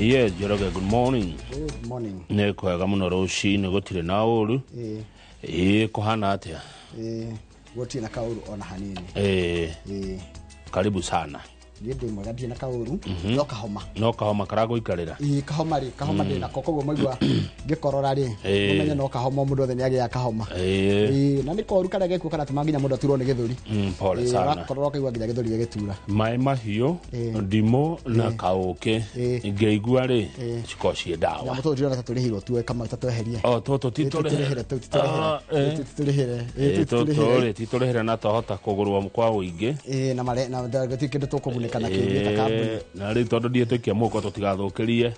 Yes, Njoroge, good morning. Good morning. Nĩ kwega mũno rũcinĩ, gũtirĩ na ũru. Ĩĩ, kũhana atĩa? Gũtirĩ na kaũru ona hanini. Ĩĩ, karibu sana. Niĩ ndĩ mwega, ndirĩ na kaũru, no kahoma. No kahoma karagũikarĩra? Ĩĩ, kahoma rĩ, kahoma ndĩ nako, koguo maigua ngĩkorora rĩ, mũmenye no kahoma, mũndũ othe nĩ agĩaga kahoma. Ĩĩ, na nĩ koru karĩa gekuo karatũma nginya mũndũ aturwo nĩ gĩthũri. Pole sana. Ũrakorora ũkaigua nginya gĩthũri gĩgĩtura. Maĩ mahiũ, ndimũ na kaũkĩ ingĩigua rĩ, cikorwo ciĩ ndawa. Nyamũ tũtũ ndĩrona ta tũrĩhĩirwo tuoe kamau ta tweherie. O tũtũ ti tũrĩhĩre, tũu ti tũrĩhĩre. Ah. Tũu ti tũrĩhĩre. Ĩĩ, tũu ti Tũtũ tũrĩhĩre. rĩ ti tũrĩhĩre na twahota kũgũrwo kwa ũingĩ. Ĩĩ, na mare na gũtirĩ kĩndũ tũkũgunĩka nakĩo ithuĩ ta kambuni. Na rĩu tondũ ndiĩtĩkia mũhuko tũtigathũkĩrie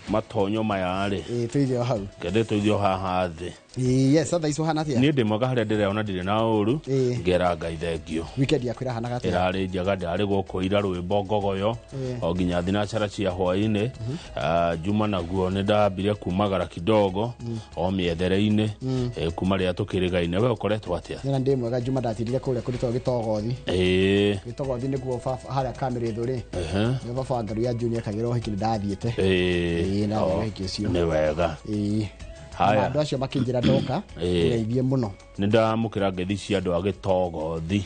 matonyo maya rĩ. Ĩĩ, tũige o hau. Kende tũige o haha thĩ. Ĩĩ, yes, thaa ici ũhana atĩa? Niĩ ndĩ mwega harĩa ndĩreona, ndirĩ na ũru. Ngera Ngai thengio. Weekend yaku ĩrahanaga atĩa? Ĩrarĩ njega, ndarĩ gũkũ ira rwĩmbo ngogoyo o nginya thinacara cia hwaĩ-inĩ. Ah, juma naguo nĩ ndambire kumagara kidogo o mĩethere-inĩ, kuma rĩrĩa tũkĩrĩgaine. We ũkoretwo atĩa? Nĩ ndĩ mwega. Juma ndatirire kũrĩa kũrĩtwo Gĩtogothi. Gĩtogothi nĩguo baba harĩa Kamĩrĩthũ rĩ, nĩ baba wa Ngaru ya Junior ekagĩra ũhiki, nĩ ndathiĩte. Ĩĩ, na ũhiki ũcio. Nĩ wega. Ĩĩ. Haya. Na andũ acio makĩnjĩra ndoka ngeithie mũno. Nĩ ndamũkĩra ngeithi cia andũ a Gĩtogothi.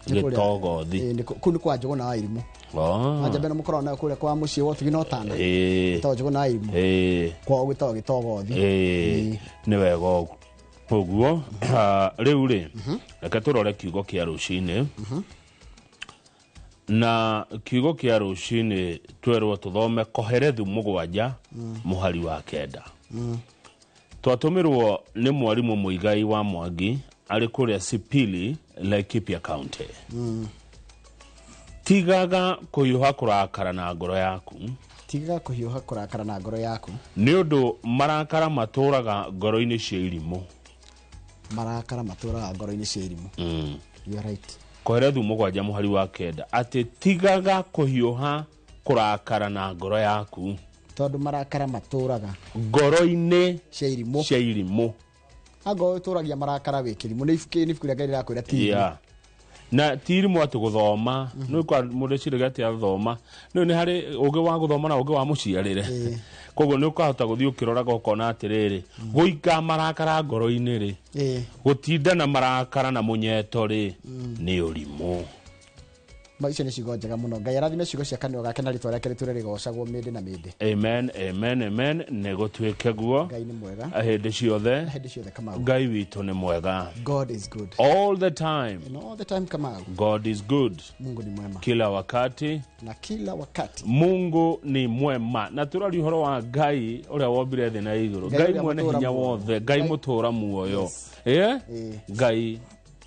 Nĩ kũrĩa- Gĩtogothi. Ĩĩ, kũu nĩ kwa Njũgũna wa Irimũ. Wanjambe no mũkoragwo nayo kũrĩa kwa mũciĩ wa ũtugi na ũtana. Gĩtagwo Njũgũna wa Irimũ. Kwao gwĩtagwo Gĩtogothi. Ĩĩ, nĩ wega ũguo. Ah, rĩu rĩ, reke tũrore kiugo kĩa rũcinĩ, na kiugo kĩa rũcinĩ twerwo tũthome Koherethu 7 mũhari wa 9. Twatũmĩrwo nĩ mwarimũ Mũigai wa Mwangi arĩ kũrĩa Sipili, Laikipia County. Tigaga kũhiũha kũrakara na ngoro yaku. Tigaga kũhiũha kũrakara na ngoro yaku. Nĩ ũndũ marakara matũraga ngoro-inĩ cia irimũ. Marakara matũraga ngoro-inĩ cia irimũ. You are right. Koherethu 7 mũhari wa 9, atĩ tigaga kũhiũha kũrakara na ngoro yaku. Tondũ marakara matũraga ngoro-inĩ cia irimũ. Cia irimũ. Angorwo ũtũragia marakara wĩ kĩrimũ, nĩ ibuku rĩa Ngai rĩrakwĩra ti irimũ. Yeah. Na ti irimũ atĩ gũthoma nĩ kwa mũndũ eciragia atĩ athoma nĩ harĩ ũgĩ wa gũthoma na ũgĩ wa mũciarĩre. Koguo nĩ ũkahota gũthiĩ ũkĩroraga ũkona atĩrĩrĩ, gũika marakara ngoro-inĩ rĩ, gũtinda na marakara na mũnyeto rĩ, nĩ ũrimũ. Ma icio nĩ ciugo njega mũno. Ngai arathime ciugo cia kanua gake na rĩtwa rĩake rĩtũre rĩgocagwo mĩndĩ na mĩndĩ. Amen, amen, amen. Nĩ gũtuĩke guo. Ngai nĩ mwega. Hĩndĩ ciothe. Na hĩndĩ ciothe, Kamau. Ngai witũ nĩ mwega. God is good. All the time. And all the time, Kamau. God is good. Mungu ni mwema. Kila wakati. Na kila wakati. Mungu ni mwema. Na tũraria ũhoro wa Ngai ũrĩa wombire thĩ na igũrũ, Ngai Ngai ũrĩa mwene mũtũũra hinya muoyo. wothe, Ngai mũtũũra muoyo. Ngai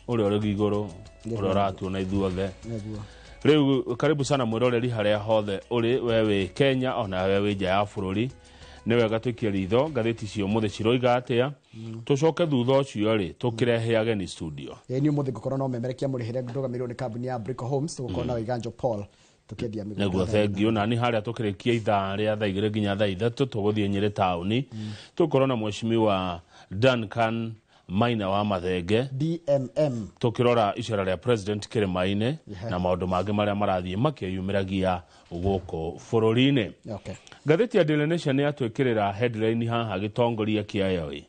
ũrĩa ũrĩ igũrũ, ũrĩa ũratuona ithuothe. Rĩu karibu sana mwĩroreri harĩa hothe ũrĩ, we wĩ Kenya ona we wĩ nja ya bũrũri. Nĩ wega tũikie ritho ngathĩti cia ũmũthĩ ciroiga atĩa, tũcoke thutha ũcio rĩ tũkĩrehe ageni studio. Ĩĩ, niĩ ũmũthĩ ngũkorwo no memerekia mũrĩhĩre ndũgamĩrĩrwo nĩ kambuni ya Brico Homes. Tũgũkorwo na Waiganjo Paul tũkĩendia mĩgũnda. Nĩguo, thengio. Nani harĩa tũkĩrĩkia ithaa rĩa thaa 2 nginya thaa 3, tũgũthiĩ Nyĩrĩ taũni, tũkorwo na mheshimiwa Duncan Maina wa Mathenge. DMM. Tũkĩrora icera rĩa president kĩrĩma-inĩ na maũndũ mangĩ marĩa marathiĩ makĩyumĩragia gũkũ bũrũri-inĩ. Ngathĩti ya Daily Nation yatwĩkĩrĩra headline haha gĩtongoria kĩayo ĩ.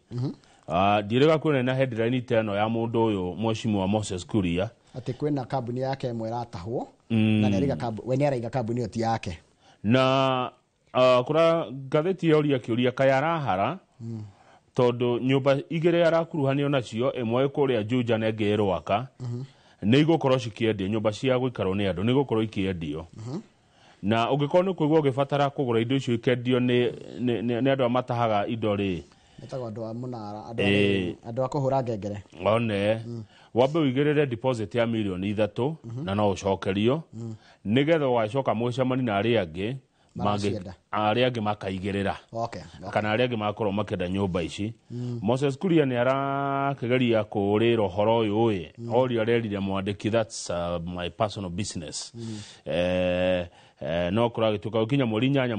Ah, ndiĩrĩga kuona na headline ta ĩno ya mũndũ ũyũ mheshimiwa Moses Kuria. Atĩ kwĩna kambuni yake ĩmwe ĩratahwo na nĩaraiga we nĩaraiga kambuni ĩyo ti yake. Na kũra ngathĩti yoria kĩũria kaĩ arahara, tondũ nyũmba igĩrĩ arakuruhanio nacio, ĩmwe ĩ kũrĩa Juja na ĩngĩ ĩ Rwaka, nĩ igũkorwo cikĩendio. Nyũmba cia gũikarwo nĩ andũ nĩ igũkorwo ikĩendio, na ũngĩkorwo nĩ kũigua ũgĩbatara kũgũra indo icio ikendio nĩ andũ a matahaga indo rĩ, Metagwo andũ a mũnara, andũ andũ a kũhũra ngengere. One wambe ũigĩrĩre deposit ya mirioni 3 na no ũcokerio, nĩgetha ũgacoka mũcemani na arĩa angĩ Maracienda. Arĩa angĩ makaigĩrĩra kana arĩa angĩ magakorwo makĩenda nyũmba ici. Moses Kuria nĩ arakĩgeria kũũrĩra ũhoro ũyũ ĩ oria arerire mwandĩki, "That's my personal business." No kũragĩtuĩka gũkinya mweri 8,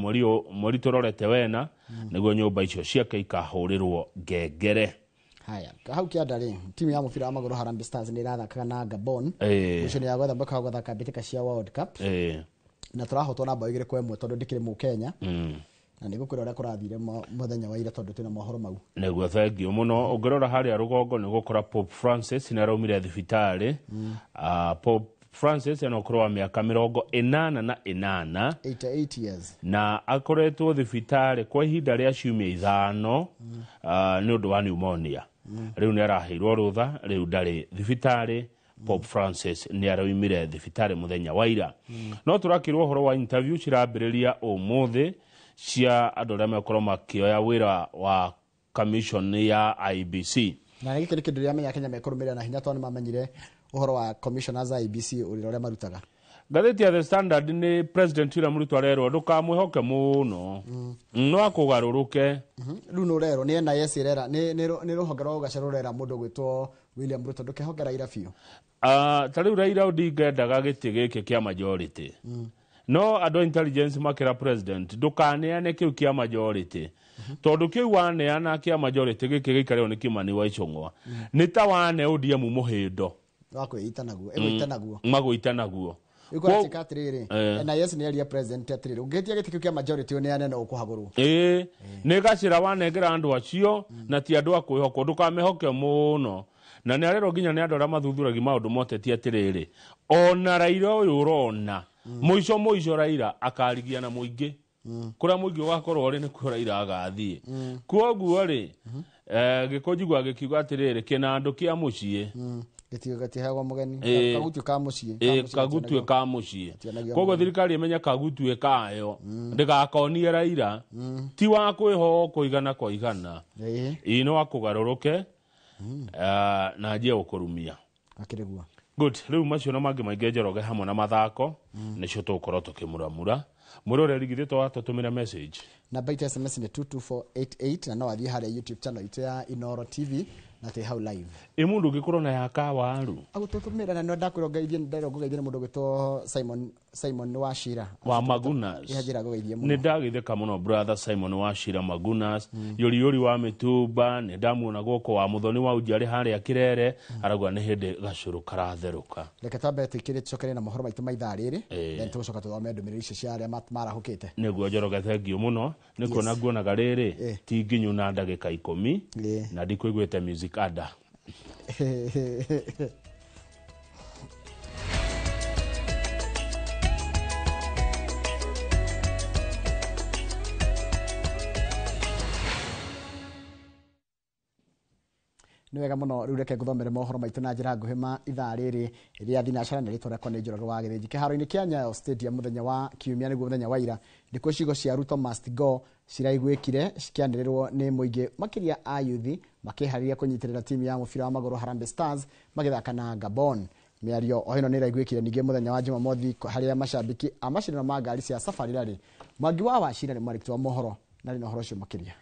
mweri tũrorete wena, nĩguo nyũmba icio ciake ikahũrĩrwo ngengere. Haya, hau kĩanda rĩ, timu ya mũbira wa magũrũ Harambee Stars nĩ ĩrathakaga na Gabon mũico-inĩ ya gwetha mweke wa gũthaka mbĩtĩka cia World Cup, na tũrahotwo na bao 2-1 tondũ ndikĩrĩ mũkenya. Na nĩgũkwĩra ũrĩa kũrathire mũthenya wa ira tondũ twĩna mohoro mau. Nĩguo, thengio mũno. Ũngĩrora harĩa rũgongo nĩ gũkora Pope Francis nĩ araumire thibitarĩ. Pope Francis ena ũkũrũ wa mĩaka 88. 88 years. Na akoretwo thibitarĩ kwa ihinda rĩa ciumia 5 nĩ ũndũ wa pneumonia. Rĩu nĩ araheirwo rũtha, rĩu ndarĩ thibitarĩ. Pope Francis nĩ araumire thibitarĩ mũthenya wa ira. No tũrakĩrwo ũhoro wa interview cirambĩrĩria ũmũthĩ cia andũ arĩa mekorwo makĩoya wĩra wa commission ya IEBC. Na gĩkĩ nĩ kĩndũ kĩrĩa Kenya mekũrũmĩrĩra na hinya tondũ nĩ mamenyire ũhoro wa commissioners a IEBC ũrĩa marutaga. Ngathĩti ya The Standard nĩ President William Ruto arerwo ndũkamwĩhoke mũno, no akũgarũrũke. Rĩu nĩ ũrerwo nĩ NIS ĩrera nĩ rũhonge rwa ũgaca rũrera mũndũ gwĩtwo William Ruto ndũkehoke Raila biũ. Ta rĩu Raila Odinga endaga gĩtĩ gĩkĩ kĩa majority. No andũ a intelligence makĩra president ndũkaneane kĩu kĩa majority, tondũ kĩu waneana kĩa majority gĩkĩ gĩikarĩrwo nĩ Kimani wa Ichung'wa nĩ ta wane ODM mũhĩndo wa kwĩita naguo, ĩgũita naguo, magũita naguo. Ĩkũratuĩka atĩrĩrĩ, NIS nĩ yaria president atĩrĩrĩ, ũngĩtia gĩtĩ kĩu kĩa majority ũneane no ũkũhagũrwo. Ĩĩ, nĩ gacĩra wanengera andũ acio na ti andũ a kwĩhokwo, ndũkamehoke mũno. Na nĩ arerwo nginya nĩ andũ arĩa mathuthuragia maũndũ moteti atĩrĩrĩ, ona Raila ũyũ ũrona mũico mũico Raila akarigia na mũingĩ, kũrĩa mũingĩ ũgakorwo ũrĩ nĩkuo Raila agathiĩ. Kwoguo rĩ, gĩkũnjigua gĩkiuga atĩrĩrĩ, kĩnandũ kĩa mũciĩ gĩtiheagwo mũgeni, kagutue ka mũciĩ, kagutue ka mũciĩ. Koguo thirikari ĩmenye kagutue kayo ndĩgakonie Raila ti wa kwĩhokwo igana kwa igana, ĩĩ no akũgarũrũke na anjie gũkũrumia. Akĩrĩguo. Good. Rĩu macio na mangĩ maingĩ Njoroge hamwe na mathako nĩcio tũgũkorwo tũkĩmuramura. Mwĩroreri githĩ to watũtũmĩra message. Namba itũ SMS nĩ 22488 na no athiĩ harĩa YouTube channel itũ ya Inooro TV na twĩ hau live. Ĩ mũndũ ũngĩkorwo na ya kawaru agũtũtũmĩra na nĩ ndakwĩra ngeithie, nderwo ngũgeithie nĩ mũndũ ũgwĩtwo Simon Wachira wa Magunas. Ĩ njĩra ngũgeithie mũno. Nĩ ndagĩtheka mũno brother Simon Wachira Magunas, yũriyũri wa mĩtumba, nĩ ndamuona guoko wa mũthoni wa uji arĩ harĩa Kĩrere, arauga nĩ hĩndĩ gacũrũ karatherũka. Reke twambe twĩkĩre tũcokere na mohoro maitũ ma ithaa rĩrĩ, then tũgũcoka tũthome ndũmĩrĩri icio cia arĩa marahũkĩte. Nĩguo Njoroge, thengio mũno. Nĩ kuona nguonaga rĩrĩ ti nginyu na ndagĩka 10 na ndikũiguĩte music ada. Nĩ wega mũno. Rĩu reke ngũthomere mohoro maitũ na njĩra nguhĩ ma ithaa rĩrĩ rĩa thinacara na rĩtwa rĩakwa nĩ Njoroge wa Gĩthĩnji. Kĩharo-inĩ kĩa Nyayo Stadium mũthenya wa kiumia nĩguo mũthenya wa ira nĩkuo ciugo cia Ruto must go ciraiguĩkire cikĩanĩrĩrwo nĩ mũingĩ makĩria a yuthi makĩharĩria kũnyitĩrĩra timu ya mũbira wa magũrũ Harambee Stars magĩthaka na Gabon. Mĩario o ĩno nĩ ĩraiguĩkire ningĩ mũthenya wa Jumamothi harĩa macambĩki a macindano ma ngari cia Safari Rally. Mwangi wa Wachira nĩ mwandĩki wa mohoro na rĩ na ũhoro ũcio makĩria.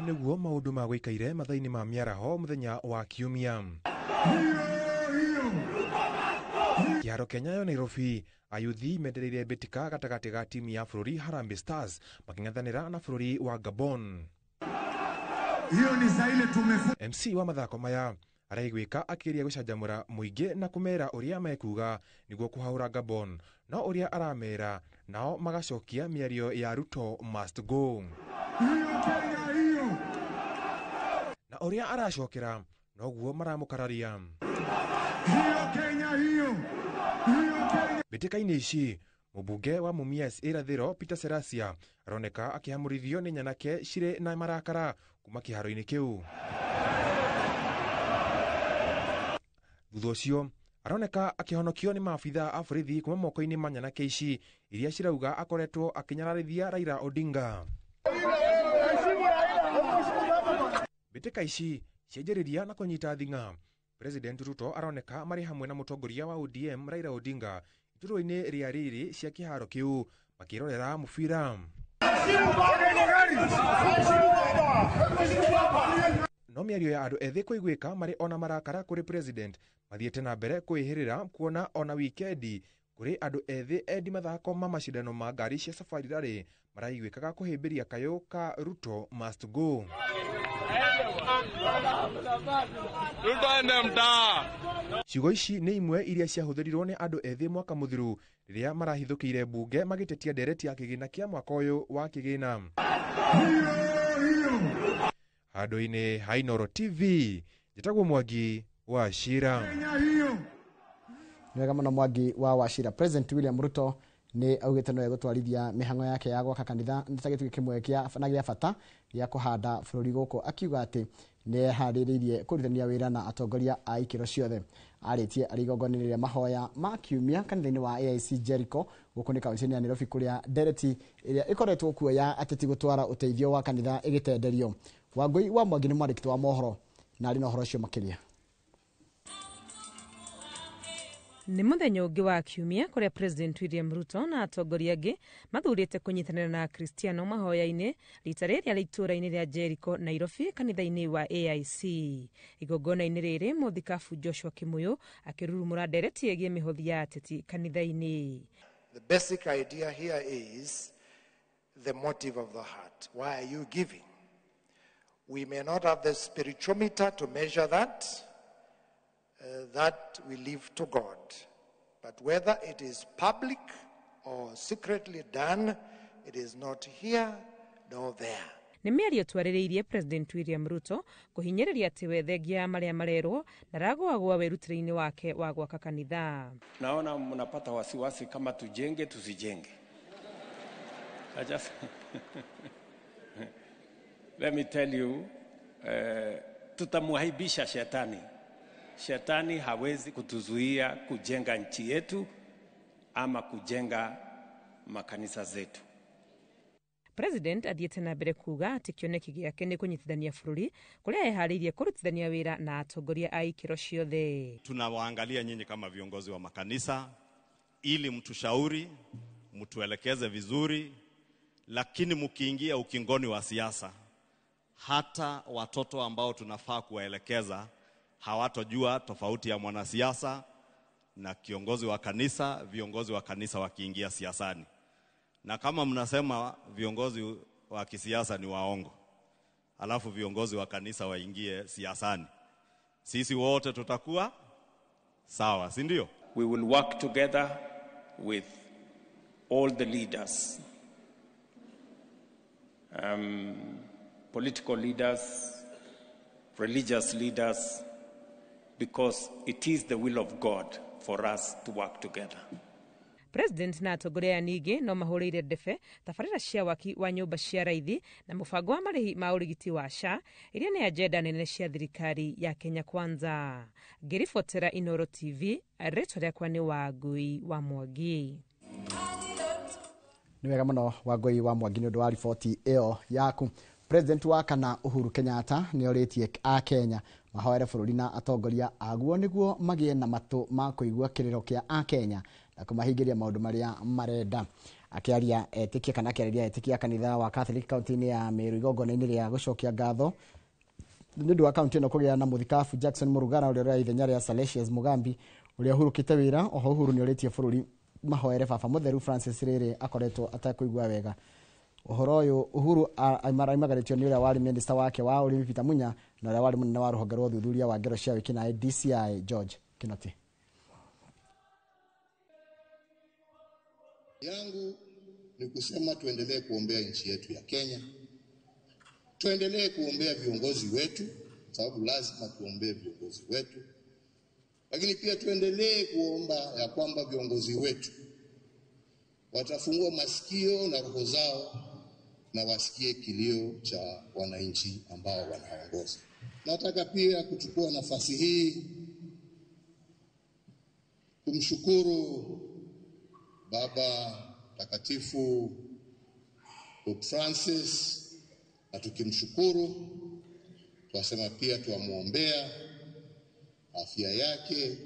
Nĩguo maũndũ ma gũikaire mathaa-inĩ ma mĩaraho mũthenya wa kiumia. Kĩharo kĩa Nyayo Nairobi, ayuthi mendereire mbĩtĩka gatagatĩ ga timu ya bũrũri Harambee Stars makĩng'ethanĩra na bũrũri wa Gabon. MC wa mathako maya araiguĩka akĩgeria gũcanjamũra mũingĩ na kũmera ũrĩa mekuga nĩguo kũhahũra Gabon, no ũrĩa aramera nao magacokia mĩario ya Ruto must go. Na ũrĩa aracokera noguo maramũkararia. Mbĩtĩka-inĩ ici mũmbunge wa Mumias Irathĩro Peter Serasia aroneka akĩhamũrithio nĩ nyanake cirĩ na marakara kuma kĩharo-inĩ kĩu. Thutha ũcio aroneka akĩhonokio nĩ maabitha a borithi kuma moko-inĩ ma nyanake ici iria cirauga akoretwo akĩnyararithia Raila Odinga. Mbĩtĩka ici cianjĩrĩria na kũnyita thing'a. President Ruto aroneka marĩ hamwe na mũtongoria wa ODM Raila Odinga iturwa-inĩ rĩa rĩrĩ cia kĩharo kĩu makĩrorera mũbira. No mĩario ya andũ ethĩ kũiguĩka marĩ ona marakara kũrĩ president mathiĩte na mbere kwĩhĩrĩra kuona ona wikendi kũrĩ andũ ethĩ endi mathako ma macindano ma ngari cia Safari Rally maraiguĩkaga kũhĩmbĩria kayũ ka Ruto must go. Ruto ende mtaa. Ciugo ici nĩ imwe iria ciahũthĩrirwo nĩ andũ ethĩ mwaka mũthiru rĩrĩa marahithũkĩire mbunge magĩtetia ndereti ya kĩgĩna kĩa mwaka ũyũ wa kĩgĩna. Handũ-inĩ ha Inooro TV, njĩtagwo Mwangi wa Wachira. Nĩ wega mũno Mwangi wa Wachira. President William Ruto nĩ augĩte no egũtwarithia mĩhang'o yake ya gwaka kanitha nĩ ta gĩtugĩ kĩmwe kĩa na gĩa bata gĩa kũhanda bũrũri gũkũ, akiuga atĩ nĩ eharĩrĩirie kũrutithania wĩra na atongoria a ikĩro ciothe. Arĩtie arĩ igongona-inĩ rĩa mahoya ma kiumia kanitha-inĩ wa AIC Jericho gũkũ nĩ kaunti-inĩ ya Nairobi, kũrĩa ndereti ĩrĩa ĩkoretwo kuo ya ateti gũtwara ũteithio wa kanitha ĩgĩtenderio. Wangũi wa Mwangi nĩ mwandĩki wa mohoro na arĩ na ũhoro ũcio makĩria. Nĩ mũthenya ũngĩ wa kiumia kũrĩa President William Ruto na atongoria angĩ mathurĩte kũnyitanĩra na Akristiano mahoya-inĩ rita rĩrĩa rĩ itũũra-inĩ rĩa Jericho, Nairobi, kanitha-inĩ wa AIC. Igongona-inĩ rĩrĩ mũthikabu Joshua Kimuyu akĩrurumũra ndereti ĩgiĩ mĩhothi ya ateti kanitha-inĩ. The basic idea here is the motive of the heart. Why are you giving? We may not have the spirituometer to measure that. That we leave to God. But whether it is public or secretly done, it is not here nor there. Nĩ mĩario twarĩrĩirie President William Ruto kũhinyĩrĩria atĩ we thengia ya marĩa marerwo ndaragũagũa wĩrutĩri-inĩ wake wa gwaka kanitha. Naona mnapata wasiwasi kama tujenge tusijenge. I just let me tell you, tutamwaibisha shetani. Shetani hawezi kutuzuia kujenga nchi yetu ama kujenga makanisa zetu. President athiĩte na mbere kuga atĩ kĩoneki gĩake nĩ kũnyitithania bũrũri kũrĩa eharĩirie kũrutithania wĩra na atongoria a ikĩro ciothe. Tunawaangalia nyinyi kama viongozi wa makanisa ili mtushauri, mtuelekeze vizuri, lakini mkiingia ukingoni wa siasa, hata watoto ambao tunafaa kuwaelekeza hawatojua tofauti ya mwanasiasa na kiongozi wa kanisa, viongozi wa kanisa wakiingia siasani. Na kama mnasema viongozi wa kisiasa ni waongo, alafu viongozi wa kanisa waingie siasani, sisi wote tutakuwa sawa, si ndio? We will work together with all the leaders, political leaders, religious leaders, because it is the will of God for us to work together. President na atongoria aya ningĩ no mahũrĩire ndebe tabarĩra cia waki wa nyũmba cia raithi na mũbango wa marĩhi ma ũrigiti wa SHA iria nĩ agenda nene cia thirikari ya Kenya Kwanza. Ngĩribotera Inooro TV, rĩtwa rĩakwa nĩ Wangũi wa Mwangi. Nĩ wega mũno Wangũi wa Mwangi nĩ ũndũ wa riboti ĩyo yaku. President wa kana Uhuru Kenyatta nĩ orĩtie a Kenya mahoere bũrũri na atongoria aguo nĩguo magĩe na matũ ma kũigua kĩrĩro kĩa a Kenya na kũmahingĩria maũndũ marĩa marenda. Akĩaria etĩkia kana akĩarĩria etĩkia kanitha wa Catholic kaunti-inĩ ya Meru igongona-inĩ rĩa gũcokia ngatho nĩ ũndũ wa kaunti ĩno kũgĩa na mũthikabu Jackson Murugara ũrĩa ũroya ithenya rĩa Salesius Mugambi ũrĩa ũhurũkĩte wĩra. Oho Uhuru nĩ orĩtie bũrũri mahoere baba mũtheru Francis rĩrĩ akoretwo atekũigua wega. Ũhoro ũyũ Uhuru aimagarĩtio nĩ ũrĩa warĩ minista wake wa ũrĩmi Peter Munya na ũrĩa warĩ mũnene wa rũhonge rwa ũthuthuria wa ngero cia wĩkinaĩ DCI George Kinoti. Yangu ni kusema tuendelee kuombea nchi yetu ya Kenya, tuendelee kuombea viongozi wetu, sababu lazima tuombee viongozi wetu, lakini pia tuendelee kuomba ya kwamba viongozi wetu watafungua masikio na roho zao na wasikie kilio cha wananchi ambao wanaongoza. Nataka pia kuchukua nafasi hii kumshukuru Baba Mtakatifu Pope Francis, na tukimshukuru twasema pia tuamuombea afya yake,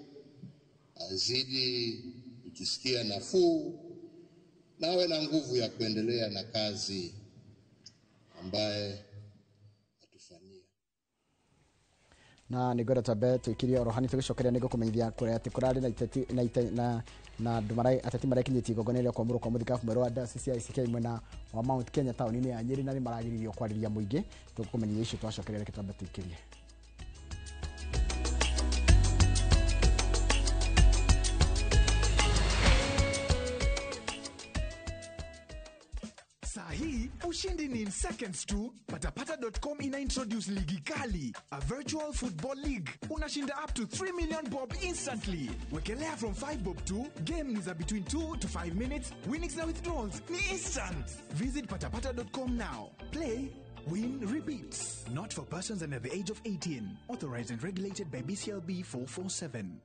azidi kujisikia nafuu na awe na nguvu ya kuendelea na kazi ambaye atufanyia. Na nĩ ngwenda twambe tũikirie oro hanini tũgĩcokeria nĩ ngũkũmenyithia kũrĩa atĩ kũrarĩ na iteti na ite na Na andũ ateti marekinyĩtie igongona rĩa kwamũrwo kwa mũthikabu mwerũ wa diocese ya ACK mwena wa Mount Kenya taũni-inĩ ya Nyĩrĩ, na nĩ maragiririo kwarĩria mũingĩ. Tũkũmenyithia icio twacokeria, reke twambe tũikĩrie. Saa hii ushindi ni in seconds tu. Patapata.com ina introduce ligi kali, a virtual football league. Unashinda up to 3 million bob instantly. Wekelea from 5 bob tu. Game ni za between 2 to 5 minutes. Winnings na withdrawals ni instant. Visit patapata.com now. Play, win, repeat. Not for persons under the age of 18. Authorized and regulated by BCLB 447.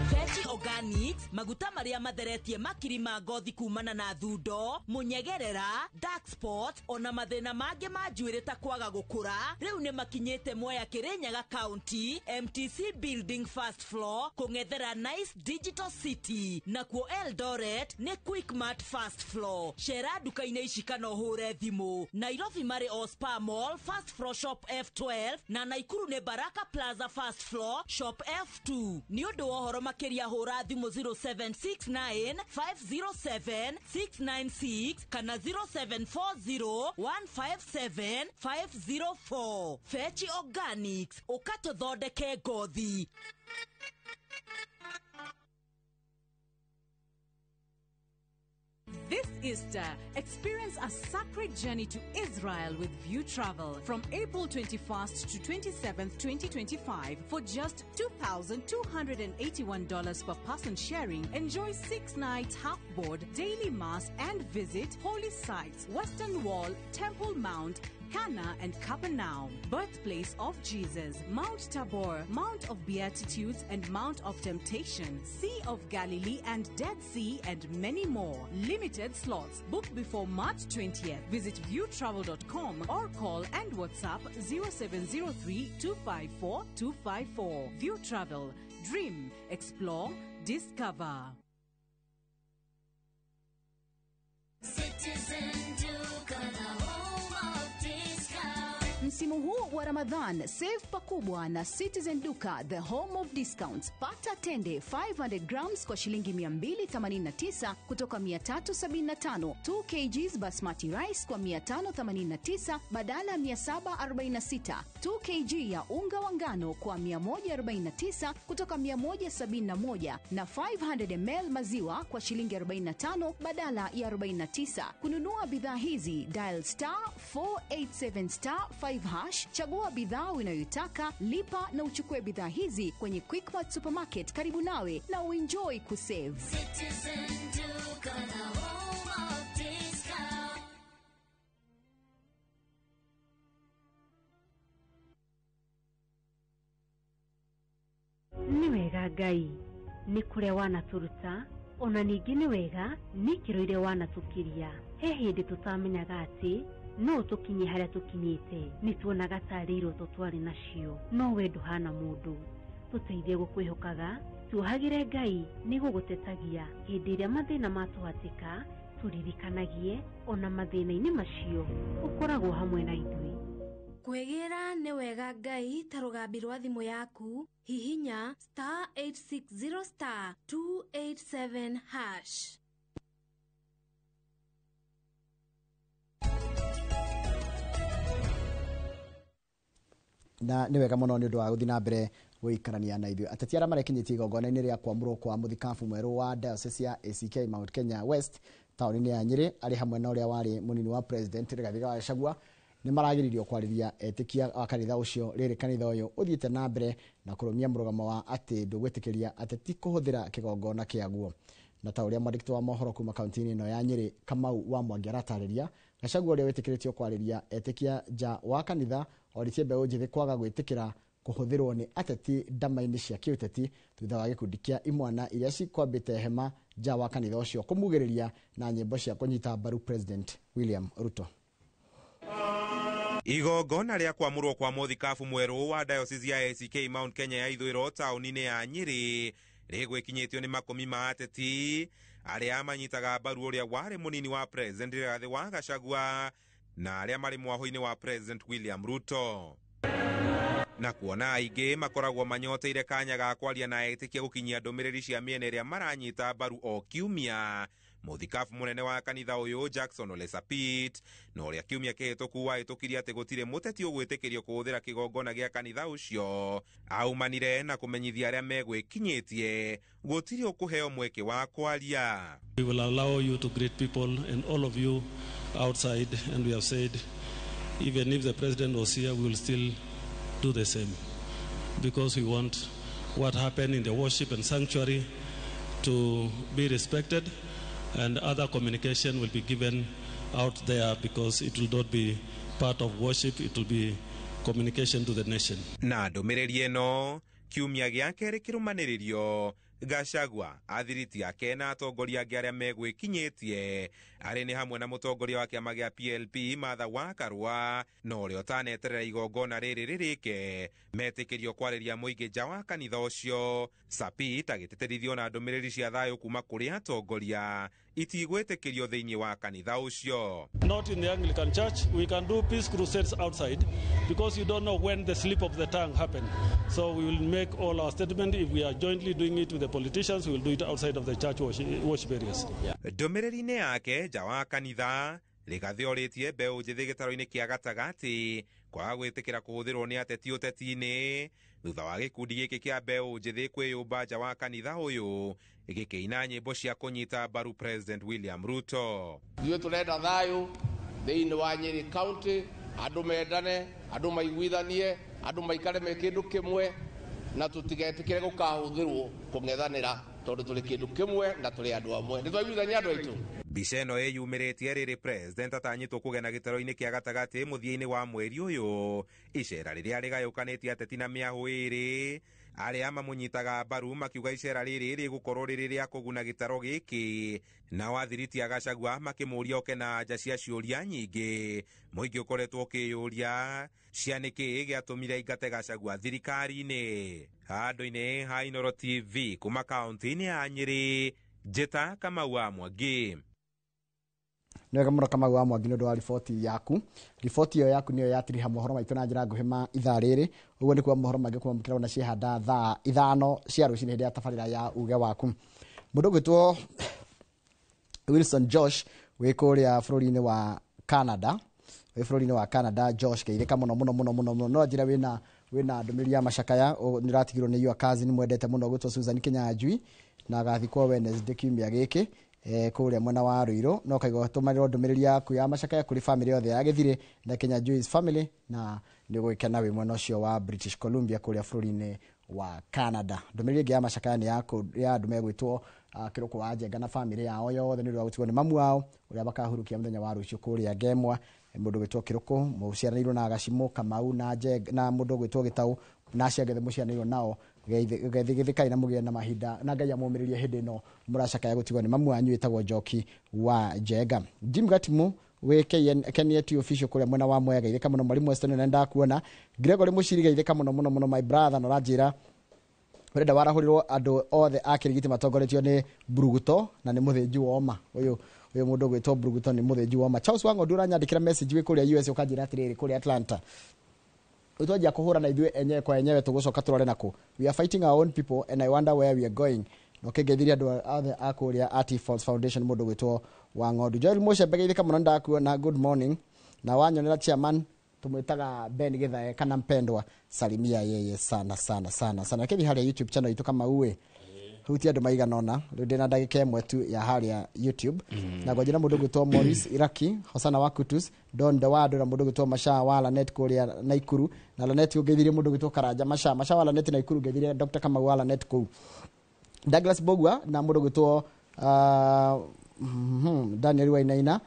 Fechi Organics, maguta maria matheretie makiri ma ngothi kumana na thundo, munyegerera, dark spot ona mathina mangĩ ma njuĩrĩ ta kwaga gũkũra, rĩu nĩ makinyĩte Mwea Kirinyaga County, MTC Building first floor, kũng'ethera Nice Digital City, nakuo Eldoret nĩ Quickmart first floor. Cera nduka-inĩ ici kana ũhũre thimũ. Nairobi marĩ o Spa Mall first floor shop F12 na Naikuru nĩ Baraka Plaza first floor shop F2. Nĩ ũndũ wa ũhoro makĩria hũra thimũ 0769 507 696 kana 0740 157 504. Fechi Organics, ũkatũthondeke ngothi. This Easter, experience a sacred journey to Israel with View Travel from April 21st to 27th, 2025 for just $2,281 per person sharing. Enjoy 6 nights half board, daily mass and visit holy sites, Western Wall, Temple Mount, Cana and Capernaum, birthplace of Jesus, Mount Tabor, Mount of Beatitudes and Mount of Temptation, Sea of Galilee and Dead Sea, and many more. Limited slots. Book before March 20th. Visit viewtravel.com or call and WhatsApp 0703 254 254. View Travel. Dream, explore, discover. Citizen Duka, the home of discount. Msimu huu wa Ramadhan, save pakubwa na Citizen Duka, the home of discounts. Pata tende 500 grams kwa shilingi 289 kutoka 375, 2 kgs basmati rice kwa 589 badala ya 746, 2 kg ya unga wa ngano kwa 149 kutoka 171 na 500 ml maziwa kwa shilingi 45 badala ya 49. Kununua bidhaa hizi dial star 487 star 5 hash, chagua bidhaa unayoitaka, lipa na uchukue bidhaa hizi kwenye Quickmart Supermarket karibu nawe na uenjoy kusave. Citizen Duka, the home of discount. Nĩ wega Ngai nĩ kũrĩa wanatũruta, ona ningĩ nĩ wega nĩ ikĩro iria wanatũkiria. He hĩndĩ tũtamenyaga atĩ no tũkinye harĩa tũkinyĩte, nĩ tuonaga tarĩ iroto twarĩ nacio, no we ndũhana mũndũ. Tũteithie gũkwĩhokaga, tuohagĩre Ngai nĩ gũgũtetagia hĩndĩ ĩrĩa mathĩna matũhatĩka, tũririkanagie ona mathĩna-inĩ macio ũkoragwo hamwe na ithuĩ. Kwĩgĩra nĩ wega Ngai ta rũgambi rwa thimũ yaku, hihinya star 860 star 287 hash. Na nĩ wega mũno nĩ ũndũ wa gũthiĩ na mbere gũikarania na ithuĩ. Ateti arĩa marekinyĩtie igongona-inĩ rĩa kwamũrwo kwa mũthikabu mwerũ wa diocese ya ACK Mount Kenya West taũni-inĩ ya Nyĩrĩ, arĩ hamwe na ũrĩa warĩ mũnini wa president Rigathĩ wa Gachagua, nĩ maragiririo kwarĩria etĩkia a kanitha ũcio. Rĩrĩ kanitha ũyũ ũthiĩte na mbere na kũrũmia mũrũgamo wa atĩ ndũgwĩtĩkĩria ateti kũhũthĩra kĩgongona kĩaguo. Na ta ũrĩa mwandĩki wa mohoro kuma kaunti-inĩ ĩno ya Nyĩrĩ Kamau wa Mwangi aratarĩria, Gachagua ũrĩa wĩtĩkĩrĩtio kwarĩria etĩkia nja wa kanitha oritie mbeũ njĩthĩ kwaga gwĩtĩkĩra kũhũthĩrwo nĩ ateti ndama-inĩ cia kĩũteti thutha wa gĩkundi kĩa imwana iria cikwambĩte hema nja wa kanitha ũcio kũmugĩrĩria na nyĩmbo cia kũnyita mbaru President William Ruto. Igongona rĩa kwamũrwo kwa mũthikabu mwerũ wa diocese ya ACK Mount Kenya ya ithũĩro taũni-inĩ ya Nyĩrĩ rĩgwĩkinyĩtio nĩ makũmi ma ateti arĩa manyitaga mbaru ũrĩa warĩ mũnini wa President Rigathĩ wa Gachagua na arĩa marĩ mwahũ-inĩ wa President William Ruto. Na kuona aingĩ makoragwo manyoteire kanya ga kwaria na etĩkia gũkinyia ndũmĩrĩri cia mĩena ĩrĩa maranyita mbaru o kiumia. Mũthikabu mũnene wa kanitha ũyũ Jackson Ole Sapit na ũrĩa kiumia kĩhĩtũku wahĩtũkirie atĩ gũtirĩ mũteti ũgwĩtĩkĩrio kũhũthĩra kĩgongona gĩa kanitha ũcio, aumanire na kũmenyithia arĩa megwĩkinyĩtie gũtirĩ ũkũheo mweke wa kwaria. We will allow you to greet people and all of you outside, and we have said even if the president was here, we will still do the same, because we want what happened in the worship and sanctuary to be respected, and other communication will be given out there, because it will not be part of worship, it will be communication to the nation. Na ndũmĩrĩri ĩno kiumia gĩa kerĩ kĩrũmanĩrĩrio, Gachagua athiriti ake na atongoria angĩ arĩa megwĩkinyĩtie arĩ nĩ hamwe na mũtongoria wa kĩama gĩa PLP Martha Wakarũa na ũrĩa ũtaneterera igongona rĩrĩ rĩrĩke metĩkĩrio kwarĩria mũingĩ nja wa kanitha ũcio. Sapit agĩtĩtĩrithio na ndũmĩrĩri cia thayũ kuma kũrĩ atongoria itigwĩtĩkĩrio thĩinĩ wa kanitha ũcio. Not in the Anglican Church. We can do peace crusades outside, because you don't know when the slip of the tongue happened. So we will make all our statement. If we are jointly doing it with the politicians, we will do it outside of the church worship areas. Ndũmĩrĩri-inĩ yake nja wa kanitha, Rigathĩ orĩtie mbeũ njĩthĩ gĩtaro-inĩ kĩa gatagatĩ kwaga gwĩtĩkĩra kũhũthĩrwo nĩ ateti ũteti-inĩ thutha wa gĩkundi gĩkĩ kĩa mbeũ njĩthĩ kwĩyũmba nja wa kanitha ũyũ gĩkĩina nyĩmbo cia kũnyita mbaru President William Ruto. Ithuĩ tũrenda thayũ thĩinĩ wa Nyeri County, andũ mendane, andũ maiguithanie, andũ maikare me kĩndũ kĩmwe, na tũtigetĩkĩre gũkahũthĩrwo kũng'ethanĩra, tondũ tũrĩ kĩndũ kĩmwe na tũrĩ andũ amwe. Nĩ twaiguithania andũ aitũ. Mbica ĩno ĩyumĩrĩtie rĩrĩ president atanyĩtwo kũgena gĩtaro-inĩ kĩa gatagatĩ mũthia-inĩ wa mweri ũyũ, icera rĩrĩa rĩgayũkanĩtie ateti na mĩahũ ĩrĩ. Arĩa mamũnyitaga mbaru makiuga icera rĩrĩ rĩgũkorwo rĩrĩ rĩa kũguna gĩtaro gĩkĩ, nao athiriti a Gachagua makĩmũria oke na anja cia ciũria nyingĩ mũingĩ ũkoretwo ũkĩyũria cia nĩkĩĩ gĩatũmire aingate Gachagua thirikari-inĩ. Handũ-inĩ ha Inooro TV kuma kaũntĩ-inĩ ya Nyĩrĩ, Njĩta Kamau wa Mwangi. Nĩ wega mũno Kamau wa Mwangi nĩ ũndũ wa riboti yaku. Riboti ĩyo yaku nĩyo yatiriha mohoro maitũ na njĩra nguhĩ ma ithaa rĩrĩ. Ũguo nĩ kuga mohoro mangĩ kwamũkĩra ona ciehanda thaa 5 cia rũcinĩ hĩndĩ ya tabarĩra ya uge waku. Mũndũ ũgwĩtwo Wilson Josh wĩ kũrĩa bũrũri-inĩ wa Canada, wĩ bũrũri-inĩ wa Canada. Josh geithĩka mũno mũno mũno mũno mũno. No njĩra wĩna ndũmĩrĩri ya macakaya, nĩũratigirwo nĩ your cousin mwendete mũno ũgwĩtwo Susan Kinyanjui, na agathikwo Wednesday kiumia gĩkĩ kũrĩa mwena wa Ruiru. No kaigua tũmanĩrwo ndũmĩrĩri yaku ya macakaya kũrĩ family yothe ya Gĩthirĩ na Kinyanjui's family, na nĩ ũgũgĩkena wĩ mwena ũcio wa British Columbia kũrĩa bũrũri-inĩ wa Canada. Ndũmĩrĩri ĩngĩ ya macakaya nĩ ya andũ megwĩtwo Kĩrũkũ wa Njenga na family yao yothe nĩ ũndũ wa gũtigwo nĩ mamu wao ũrĩa makahurukia mũthenya wa rũciũ kũrĩa Ngemwa. Mũndũ ũgwĩtwo Kĩrũkũ mũciaranĩirwo na Gacimũ Kamau na Njenga, na mũndũ ũgwĩtwo Gĩtaũ na acio angĩ mũciaranĩirwo nao. Geithĩkai na mũgĩe na mahinda na Ngai amũmĩrĩrie hĩndĩ ĩno mũracakaya gũtigwo nĩ mamu wanyu wĩtagwo Njoki wa Njenga. Jim Gatimu wĩ KNT official kũrĩa mwena wa Mwea, geithĩka mũno. Mwalimu Weston nĩ ndakuona. Gregory Mũciri, geithĩka mũno mũno mũno my brother, na ũranjĩra ũrenda warahũrĩrwo andũ othe a Kĩrigiti matongoretio nĩ Bruguto na nĩ mũthĩnji wa oma. Ũyũ mũndũ ũgwĩtwo Bruguto nĩ mũthĩnji wa oma. Charles Wang'ondu ũranyandĩkĩra message wĩ kũrĩa US ũkanjĩra atĩrĩrĩ, kũrĩa Atlanta twanjia kũhũra na ithuĩ enyewe kwa enyewe tũgũcoka tũrore nakũ. We are fighting our own people and I wonder where we are going. Na ũkĩngeithirie andũ othe a kũrĩa Art Falls Foundation, mũndũ ũgwĩtwo Wang'ondu. Joel Mũcembe, geithĩka mũno, ndakuona, good morning. Na wanyonera chairman tumwitaga Ben Githae kana mpendwa, salimia yeye sana sana sana sana. Kĩthi harĩa YouTube channel itũ kama uwe hutia andũ maigana ũna, rĩu ndĩna ndagĩka ĩmwe tu ya harĩa YouTube. Na ngwanjĩra mũndũ ũgwĩtwo Maurice Iraki, Hosana wa Kutus, Don Dewado na mũndũ ũgwĩtwo Masha wa Lanet kũrĩa Naikuru. Na Lanet ũngeithirie mũndũ ũgwĩtwo Karanja Masha, Masha wa Lanet Naikuru, ngeithirie Dr. Kamau wa Lanet kũu. Douglas Bogwa na mũndũ ũgwĩtwo Daniel Wainaina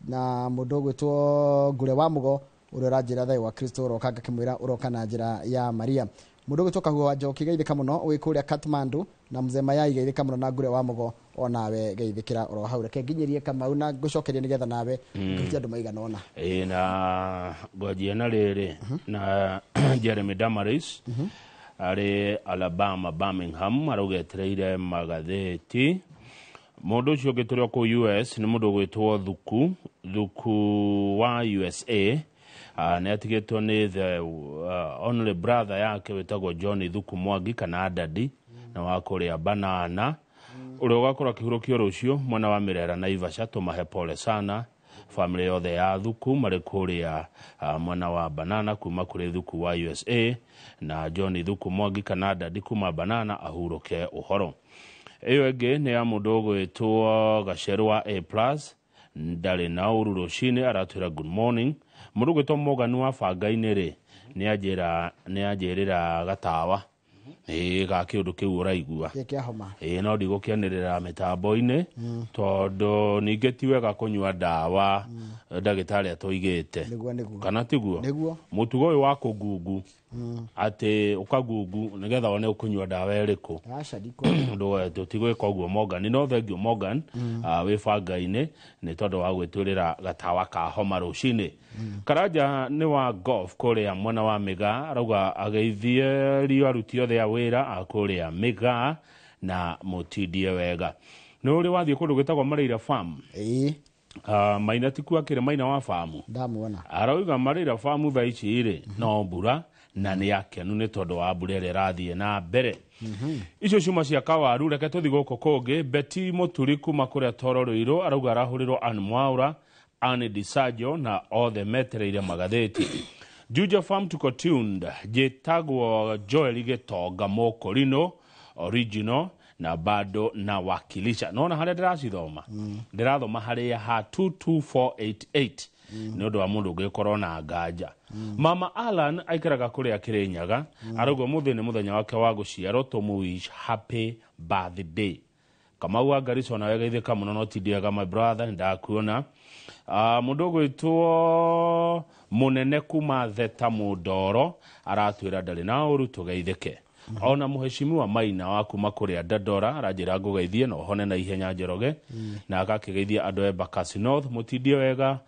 na mũndũ ũgwĩtwo Ngure wa Mũgo ũrĩa ũranjĩra thayũ wa Kristo ũroka, ngakĩmwĩra ũroka na njĩra ya Maria. Mũndũ ũgwĩtwo Kahuho wa Njoki, geithĩka mũno wĩ kũrĩa Kathmandu, na Mzee Mayai, geithĩka mũno, na Ngure wa Mũgo onawe geithĩkĩra oro hau. Reke nginyĩrie Kamau na ngũcokerie nĩgetha nawe ũkĩhutia andũ maigana ũna. Na ngwanjia na rĩrĩ na Jeremy Damaris arĩ Alabama Birmingham arauga etereire magathĩti. Mũndũ ũcio ũngĩ tũrĩ o kũu US nĩ mũndũ ũgwĩtwo Thuku, Thuku wa USA Nĩ atigĩtwo nĩ the only brother yake wĩtagwo John Thuku Mwangi kana Dadi na wa kũrĩa Banana, ũrĩa ũgakorwo akĩhurũkio rũciũ mwena wa Mĩrera Naivasha. Tũmahe pole sana family yothe ya Thuku marĩ kũrĩa mwena wa Banana, kuma kũrĩ Thuku wa USA na John Thuku Mwangi kana Dadi kuma Banana, ahurũke ũhoro. Ĩyo ĩngĩ nĩ ya mũndũ ũgwĩtwo Gacerũ wa A plus, ndarĩ na ũru rũcinĩ, aratwĩra good morning. Mũndũ ũgwĩtwo Morgan wa bangainĩ rĩ, nĩ anjĩrĩra gatawa ĩĩ ga kĩũndũ kĩu ũraigua. Gĩkĩ kĩa homa. Ĩĩ, no ndigũkĩanĩrĩra mĩtambo-inĩ tondũ ningĩ ti wega kũnyua ndawa ndagĩtarĩ atũigĩte. Nĩguo, nĩguo. Kana tiguo? Nĩguo. Mũtugo ũyũ wa kũngungu atĩ ũkangungu nĩgetha wone ũkũnyua ndawa ĩrĩkũ. Aca, ndikũ. Tũtigwĩka ũguo Morgan, no thank you Morgan, wĩ banga-inĩ nĩ tondũ wa gwĩtwĩrĩra gatawa ka homa rũcinĩ. Karanja nĩ wa golf kũrĩa mwena wa Mĩgaa, arauga ageithie rio aruti othe a wĩra a kũrĩa Mĩgaa na mũtindie wega. Nĩ ũrĩ wathiĩ kũndũ gwĩtagwo Mareira Farm? Ĩĩ. Maina tiku akĩrĩ Maina wa famu? Ndamuona. Arauga Mareira Farm thaa ici rĩ no mbura na nĩ akenu nĩ tondũ wa mbura ĩrĩa ĩrathiĩ na mbere. Icio ciuma cia kawaru. Reke tũthi gũkũ kũngĩ. Beti Mũturi kuma kũrĩa Toro Rũirũ arauga arahũrĩrwo Ann Mwaura, Ann Disajo na othe metereire magathĩti. Juja Farm tuko tuned. Njĩtagwo Joel Gĩtonga Mũkũrinũ original na bado na wakilisha. Nona harĩa ndĩracithoma, ndĩrathoma harĩa ha 22488 nĩ ũndũ wa mũndũ ũngĩkorwo na nganja. Mama Alan aikaraga kũrĩa Kĩrĩnyaga, arauga ũmũthĩ nĩ mũthenya wake wa gũciarwo, tũmũ wish happy birthday. Kamau wa Garissa nawe geithĩka mũno, no tindiaga my brother, nĩndakuona. Mũndũ ũgwĩtwo mũnene kuma Theta Mũndoro aratwĩra ndarĩ na ũru, tũgeithĩke. Ona mũheshimiwa Maina wa kuma kũrĩa Dandora aranjĩra ngũgeithie na ũhone na ihenya Njoroge, na agakĩgeithia andũ a Embakasi North, mũtindie wega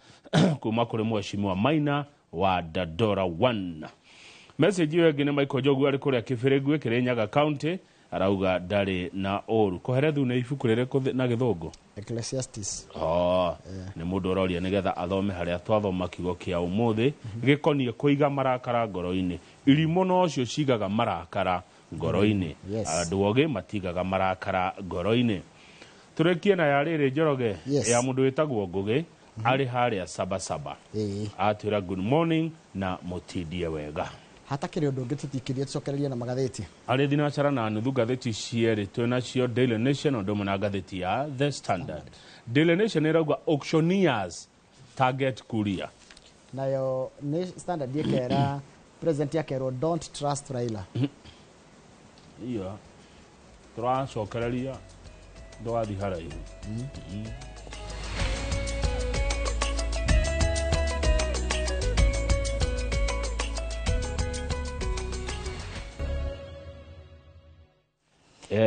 kuma kũrĩ mũheshimiwa Maina wa Dandora 1. Message ĩyo ĩngĩ nĩ Michael Njogu arĩ kũrĩa Kĩbĩrĩngwe, Kĩrĩnyaga County, arauga ndarĩ na ũru. Kũherethu nĩ ibuku rĩrĩkũ na gĩthũngũ? Ecclesiastes. Oh, nĩ mũndũ ũroria nĩgetha athome harĩa twathoma kiugo kĩa ũmũthĩ gĩkoniĩ kũiga marakara ngoro-inĩ. Irimũ nocio cigaga marakara ngoro-inĩ. Andũ ogĩ matigaga marakara ngoro-inĩ. Tũrĩkie na ya rĩrĩ Njoroge, ya mũndũ wĩtagwo Ngũgĩ arĩ harĩa Sabasaba, atwĩra good morning na mũtindie wega. Hatakĩrĩ ũndũ ũngĩ, tũtikĩrie, tũcokererie na magathĩti. Arĩ thinacara na nuthu. Ngathĩti cierĩ twĩnacio, Daily Nation ũndũ ũmwe na ngathĩti ya The Standard. Daily Nation ĩrauga auctioneers target Kuria. Nayo nĩ Standard ĩkera president akerwo don't trust Raila. Iya, tũracokereria, ndũgathiĩ haraihu.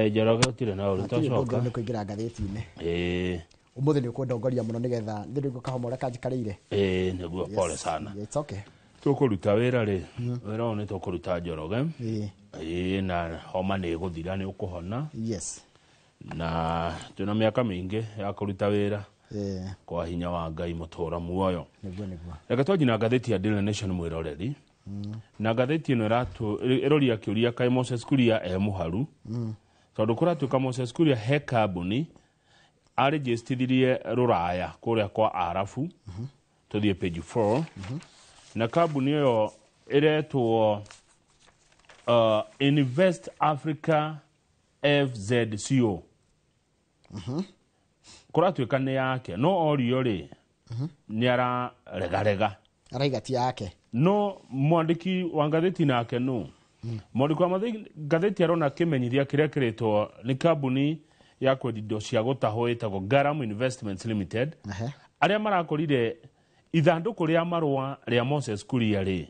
Njoroge, ũtirĩ na ũru. Hatirĩ ũndũ twacoka. Ũngĩ nĩ kũingĩra ngathĩti-inĩ. Ĩĩ. Ũmũthĩ nĩ ũkũndongoria mũno nĩgetha ndĩ kahoma ũrĩa kanjikarĩire. Ĩĩ nĩguo, pole sana. It's okay. Tũkũruta wĩra rĩ, wĩra ũyũ nĩ tũkũruta Njoroge. Ĩĩ. Ĩĩ, na homa nĩ ĩgũthira, nĩ ũkũhona. Na twĩna mĩaka mĩingĩ ya kũruta wĩra kwa hinya wa Ngai mũtũra muoyo. Nĩguo, nĩguo. Reke twanji na ngathĩti ya Daily Nation, mwĩroreri. Na ngathĩti ĩno ĩroria kĩũria, kaĩ Moses Kuria e mũharu? Tondũ kũratuĩka Moses Kuria he kambuni arĩnjĩstithirie rũraya kũrĩa kwa Arabu. Tũthiĩ page 4. Na kambuni ĩyo ĩretwo Invest Africa FZCO. Kũratuĩka nĩ yake, no orio rĩ, nĩ araregarega. Araiga ti yake. No mwandĩki wa ngathĩti nake, no mwandĩki wa ngathĩti arona kĩmenyithia kĩrĩa kĩrĩtwo nĩ kambuni ya kwendia indo cia gũtahwo ĩtagwo Garam Investments Limited, arĩa marakorire ithandũkũ rĩa marũa rĩa Moses Kuria rĩ,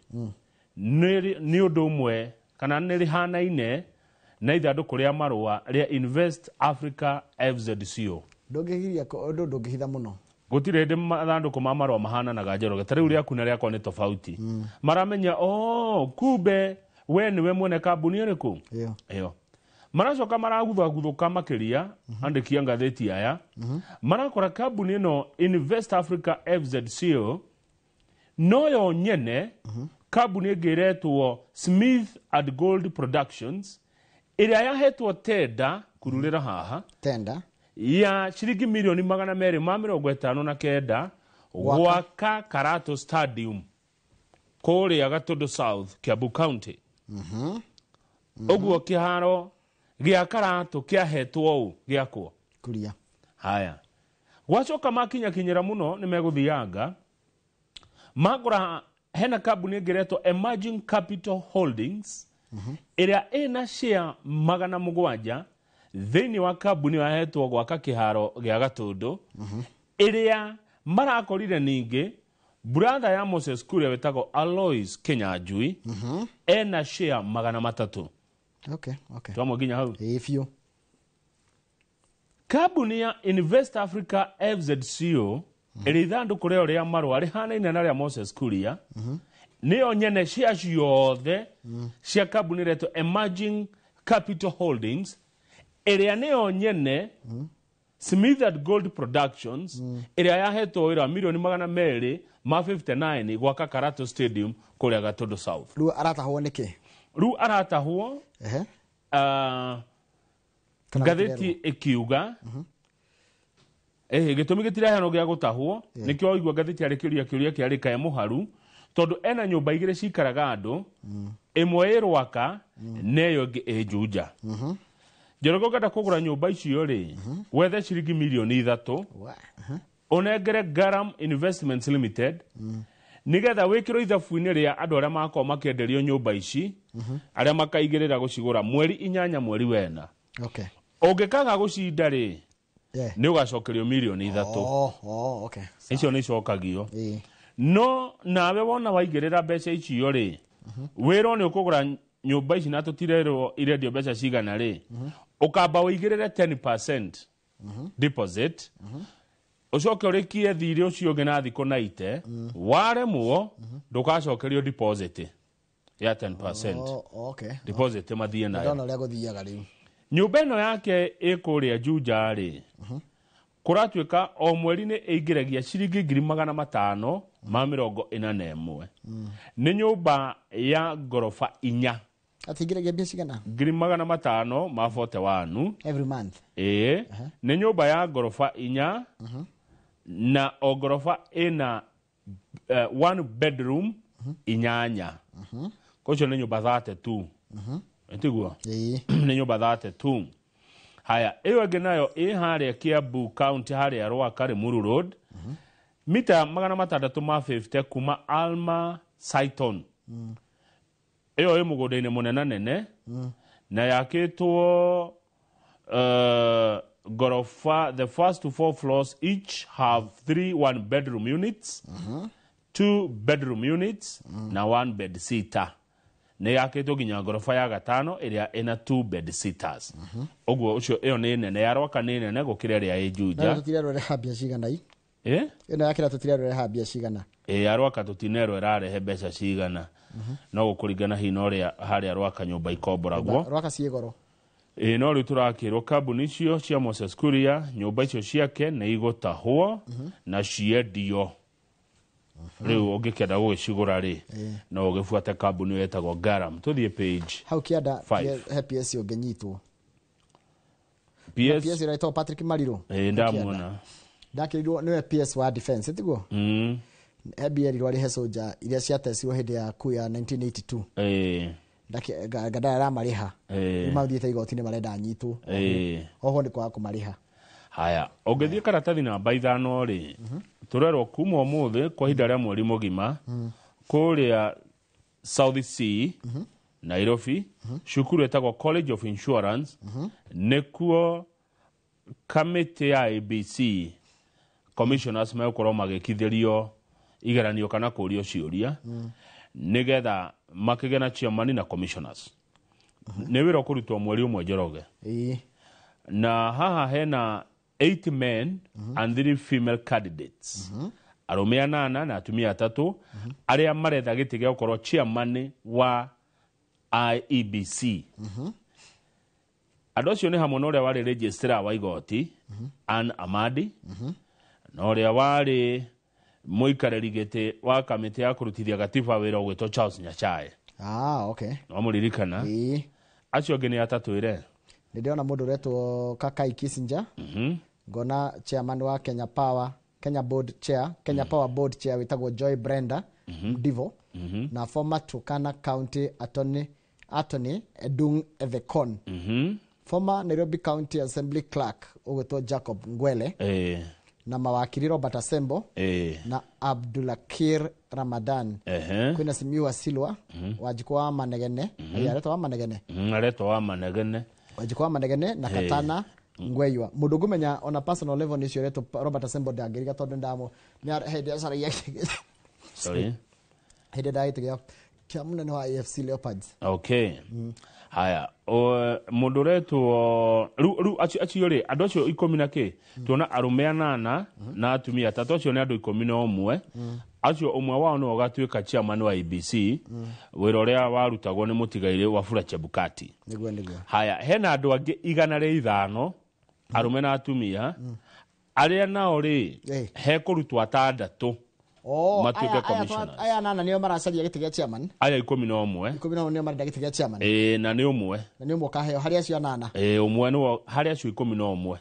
nĩ ũndũ ũmwe kana nĩ rĩhanaine na ithandũkũ rĩa marũa rĩa Invest Africa FZCO. Ndũngĩgiria ũndũ ndũngĩhitha mũno. Gũtirĩ hĩndĩ mathandũkũ ma marũa mahananaga, Njoroge. Ta rĩu rĩaku na rĩakwa nĩ tofauti. Maramenya oh, kumbe we nĩwe mwene kambuni ĩrĩkũ ĩyo. Ĩyo maracoka maraguthaguthũka makĩria. Andĩki a ngathĩti aya marakora kambuni ĩno Invest Africa FZCO No yo nyene kambuni ĩngĩ ĩretwo Smith and Gold Productions ĩrĩa yahetwo tenda kururĩra haha tenda ya ciringi milioni 259 gwaka Karato Stadium kũrĩa Gatundu South, Kiambu County. Ũguo kĩharo gĩa Karato kĩahetwo ũ gĩakwo Kuria. Haya, gwacoka makinyakinyĩra mũno nĩ megũthianga magũra. Hena kambuni ĩngĩ ĩretwo Emerging Capital Holdings ĩrĩa ĩna share 700 thĩinĩ wa kambuni ĩyo yahetwo gwaka kĩharo gĩa Gatundu, ĩrĩa marakorire ningĩ brother ya Moses Kuria wĩtagwo Alois Kinyanjui ena share 300. Twamwe nginya hau. Ĩĩ biũ. Kambuni ya Invest Africa FZCO ĩrĩ ithandũkũ rĩao rĩa marũa rĩhanaine na rĩa Moses Kuria, nĩyo nyene cia ciothe cia kambuni ĩretwo Emerging Capital Holdings, ĩrĩa nĩyo nyene Smith and Gold Productions ĩrĩa yahetwo wĩra wa milioni 259 gwaka Karato Stadium kũrĩa Gatundu South. Rĩu aratahwo nĩkĩ? Rĩu aratahwo. Kana ngathĩti ĩkiuga gĩtũmi gĩtiraheanwo gĩa gũtahwo. Nĩkĩo waigua ngathĩti yarĩ kĩũria, kĩũria kĩarĩ kae mũharu, tondũ ena nyũmba igĩrĩ cikaraga andũ, ĩmwe ĩ Rwaka na ĩyo ĩngĩ ĩ Juja. Njoroge, ũngĩenda kũgũra nyũmba icio rĩ, wethe ciringi milioni 3 ũnengere Garam Investments Limited nigetha wĩkĩrwo ithabu-inĩ rĩa andũ arĩa makorwo makĩenderio nyũmba ici, arĩa makaigĩrĩra gũcigũra mweri 8 mweri 4. Ũngĩkaga gũcinda rĩ, nĩ ũgacokerio milioni 3. Oh, okay. Icio nĩ icokagio, no nawe wona waigĩrĩra mbeca icio rĩ, wĩrwo nĩ ũkũgũra nyũmba ici na tũtirerwo irendio mbeca cigana rĩ, ũkamba ũigĩrĩre 10% deposit, ũcoke ũrĩkie thirĩ ũcio ũngĩ na thikũ 90. Waremwo, ndũgacokerio deposit ya 10%. Deposit mathiĩ nayo. Ndona ũrĩa gũthiaga rĩu. Nyũmba ĩno yake ĩ kũrĩa Juja rĩ, kũratuĩka o mweri nĩ ĩingĩragia ciringi 541,000. Nĩ nyũmba ya ngoroba 4. Atingĩragia mbia cigana? 541,000. Every month? Ĩĩ, nĩ nyũmba ya ngoroba 4 na o ngoroba ĩna one bedroom 8. Kocio nĩ nyũmba 32, tiguo? Nĩ nyũmba 32. Haya, ĩyo ĩngĩ nayo ĩ harĩa Kiambu County, harĩa Rwaka, Limuru Road, mita 650 kuma Alma Saiton. Ĩyo ĩ mũgũnda-inĩ mũnene nene na yakĩtwo ngoroba. The first to four floors each have three one bedroom units, two bedroom units na one bed sitter. Nĩ yakĩtwo nginya ngoroba ya gatano ĩrĩa ĩna two bed sitters. Ũguo ũcio ĩyo nĩ nene, ya Rwaka nĩ nene gũkĩra ĩrĩa ĩ Juja. Na tũtirerwo ĩreha mbia cigana i? Ĩ? Ĩno yakĩra tũtirerwo ĩreha mbia cigana. Ĩ, ya Rwaka tũtinerwo ĩrarehe mbeca cigana, no gũkũringana hihi na ũrĩa harĩa Rwaka nyũmba ikomboragwo. Rwaka ciĩ goro. Ĩ, no rĩu tũrakĩrwo kambuni icio cia Moses Kuria, nyũmba icio ciake nĩ igũtahwo na ciendio. Rĩu ũngĩkenda gũgĩcigũra rĩ, no ũgĩbuate kambuni ĩyo ĩtagwo Garam. Tũthiĩ page Hau kĩanda. 5. He PS ũngĩnyitwo. PS. PS ĩretwo Patrick Mariru. Ĩ, ndamuona. Ndakĩrirwo nĩwe PS wa defense, tiguo? He mbia erirwo arĩhe soja iria ciatecirwo hĩndĩ ya coup ya 1982. Ngandara aramarĩha. Rĩu mathiĩte igoti-inĩ marenda anyitwo. Oho nĩ kwaga kũmarĩha. Haya, ũngĩthiĩ karatathi namba 5 rĩ, tũrerwo kuma ũmũthĩ kwa ihinda rĩa mweri mũgima kũrĩa South C, Nairobi, cukuru ĩtagwo College of Insurance, nĩkuo kamĩtĩ ya ABC commissioners megũkorwo magĩkithĩrio igeranio kana kũrio ciũria nĩgetha makĩgĩe na chairman na commissioners. Nĩ wĩra ũkũrutwo mweri 1, Njoroge. Na haha hena 8 men and 3 female candidates, arũme 8 na atumia 3 arĩa maretha gĩtĩ gĩa gũkorwo chairman wa IEBC. Andũ acio nĩ hamwe na ũrĩa warĩ registrar wa igoti Ann Amadi, na ũrĩa warĩ Mũikarĩri gĩtĩ wa kamĩtĩ ya kũrutithia gatiba wĩra ũgwĩtwo Charles Nyachae. Ah, okay. Wamũririkana? Acio angĩ nĩ atatwĩre. Nĩ ndĩrona mũndũ ũretwo Kakai Kissinger. Ngona chairman wa Kenya Power, Kenya Board Chair, Kenya Power Board Chair wĩtagwo Joy Brenda Mdivo, na former Turkana County Attorney Edung Ethekon. Former Nairobi County Assembly Clerk ũgwĩtwo Jacob Ngwele, na mawakiri Robert Asembo na Abdulakir Ramadan. Kwĩna Simiyu Wasilwa, Wanjikũ wa Manegene. Aretwo wa Manegene. Aretwo wa Manegene. Wanjikũ wa Manegene na Katana Ngweywa. Mũndũ ngũmenya ona personal level nĩ ũcio ũretwo Robert Asembo, ndangĩriga tondũ ndamo nĩ hĩndĩ acaragia Sorry. hĩndĩ ndagĩtĩ kĩa mũnene wa AFC Leopards. Okay. Haya, mũndũ ũretwo rĩu acio rĩ, andũ acio 10 na kĩ, tuona arũme 8 na atumia 3, acio nĩ andũ 11. Acio ũmwe wao nĩwe ũgatuĩka chairman wa ABC, wĩra ũrĩa warutagwo nĩ mũtigairĩ Wafula Chebukati. Nĩguo. Haya, hena andũ angĩ 105, arũme na atumia, arĩa nao rĩ, hekũrutwo 6 matuĩke commissioners. Aya 8 nĩo maracaria gĩtĩ gĩa chairman. Aya 11. 11 nĩo marenda gĩtĩ gĩa chairman. Na nĩ ũmwe. Na nĩ ũmwe ũkaheo harĩ acio 8. Ũmwe nĩwe harĩ acio 11.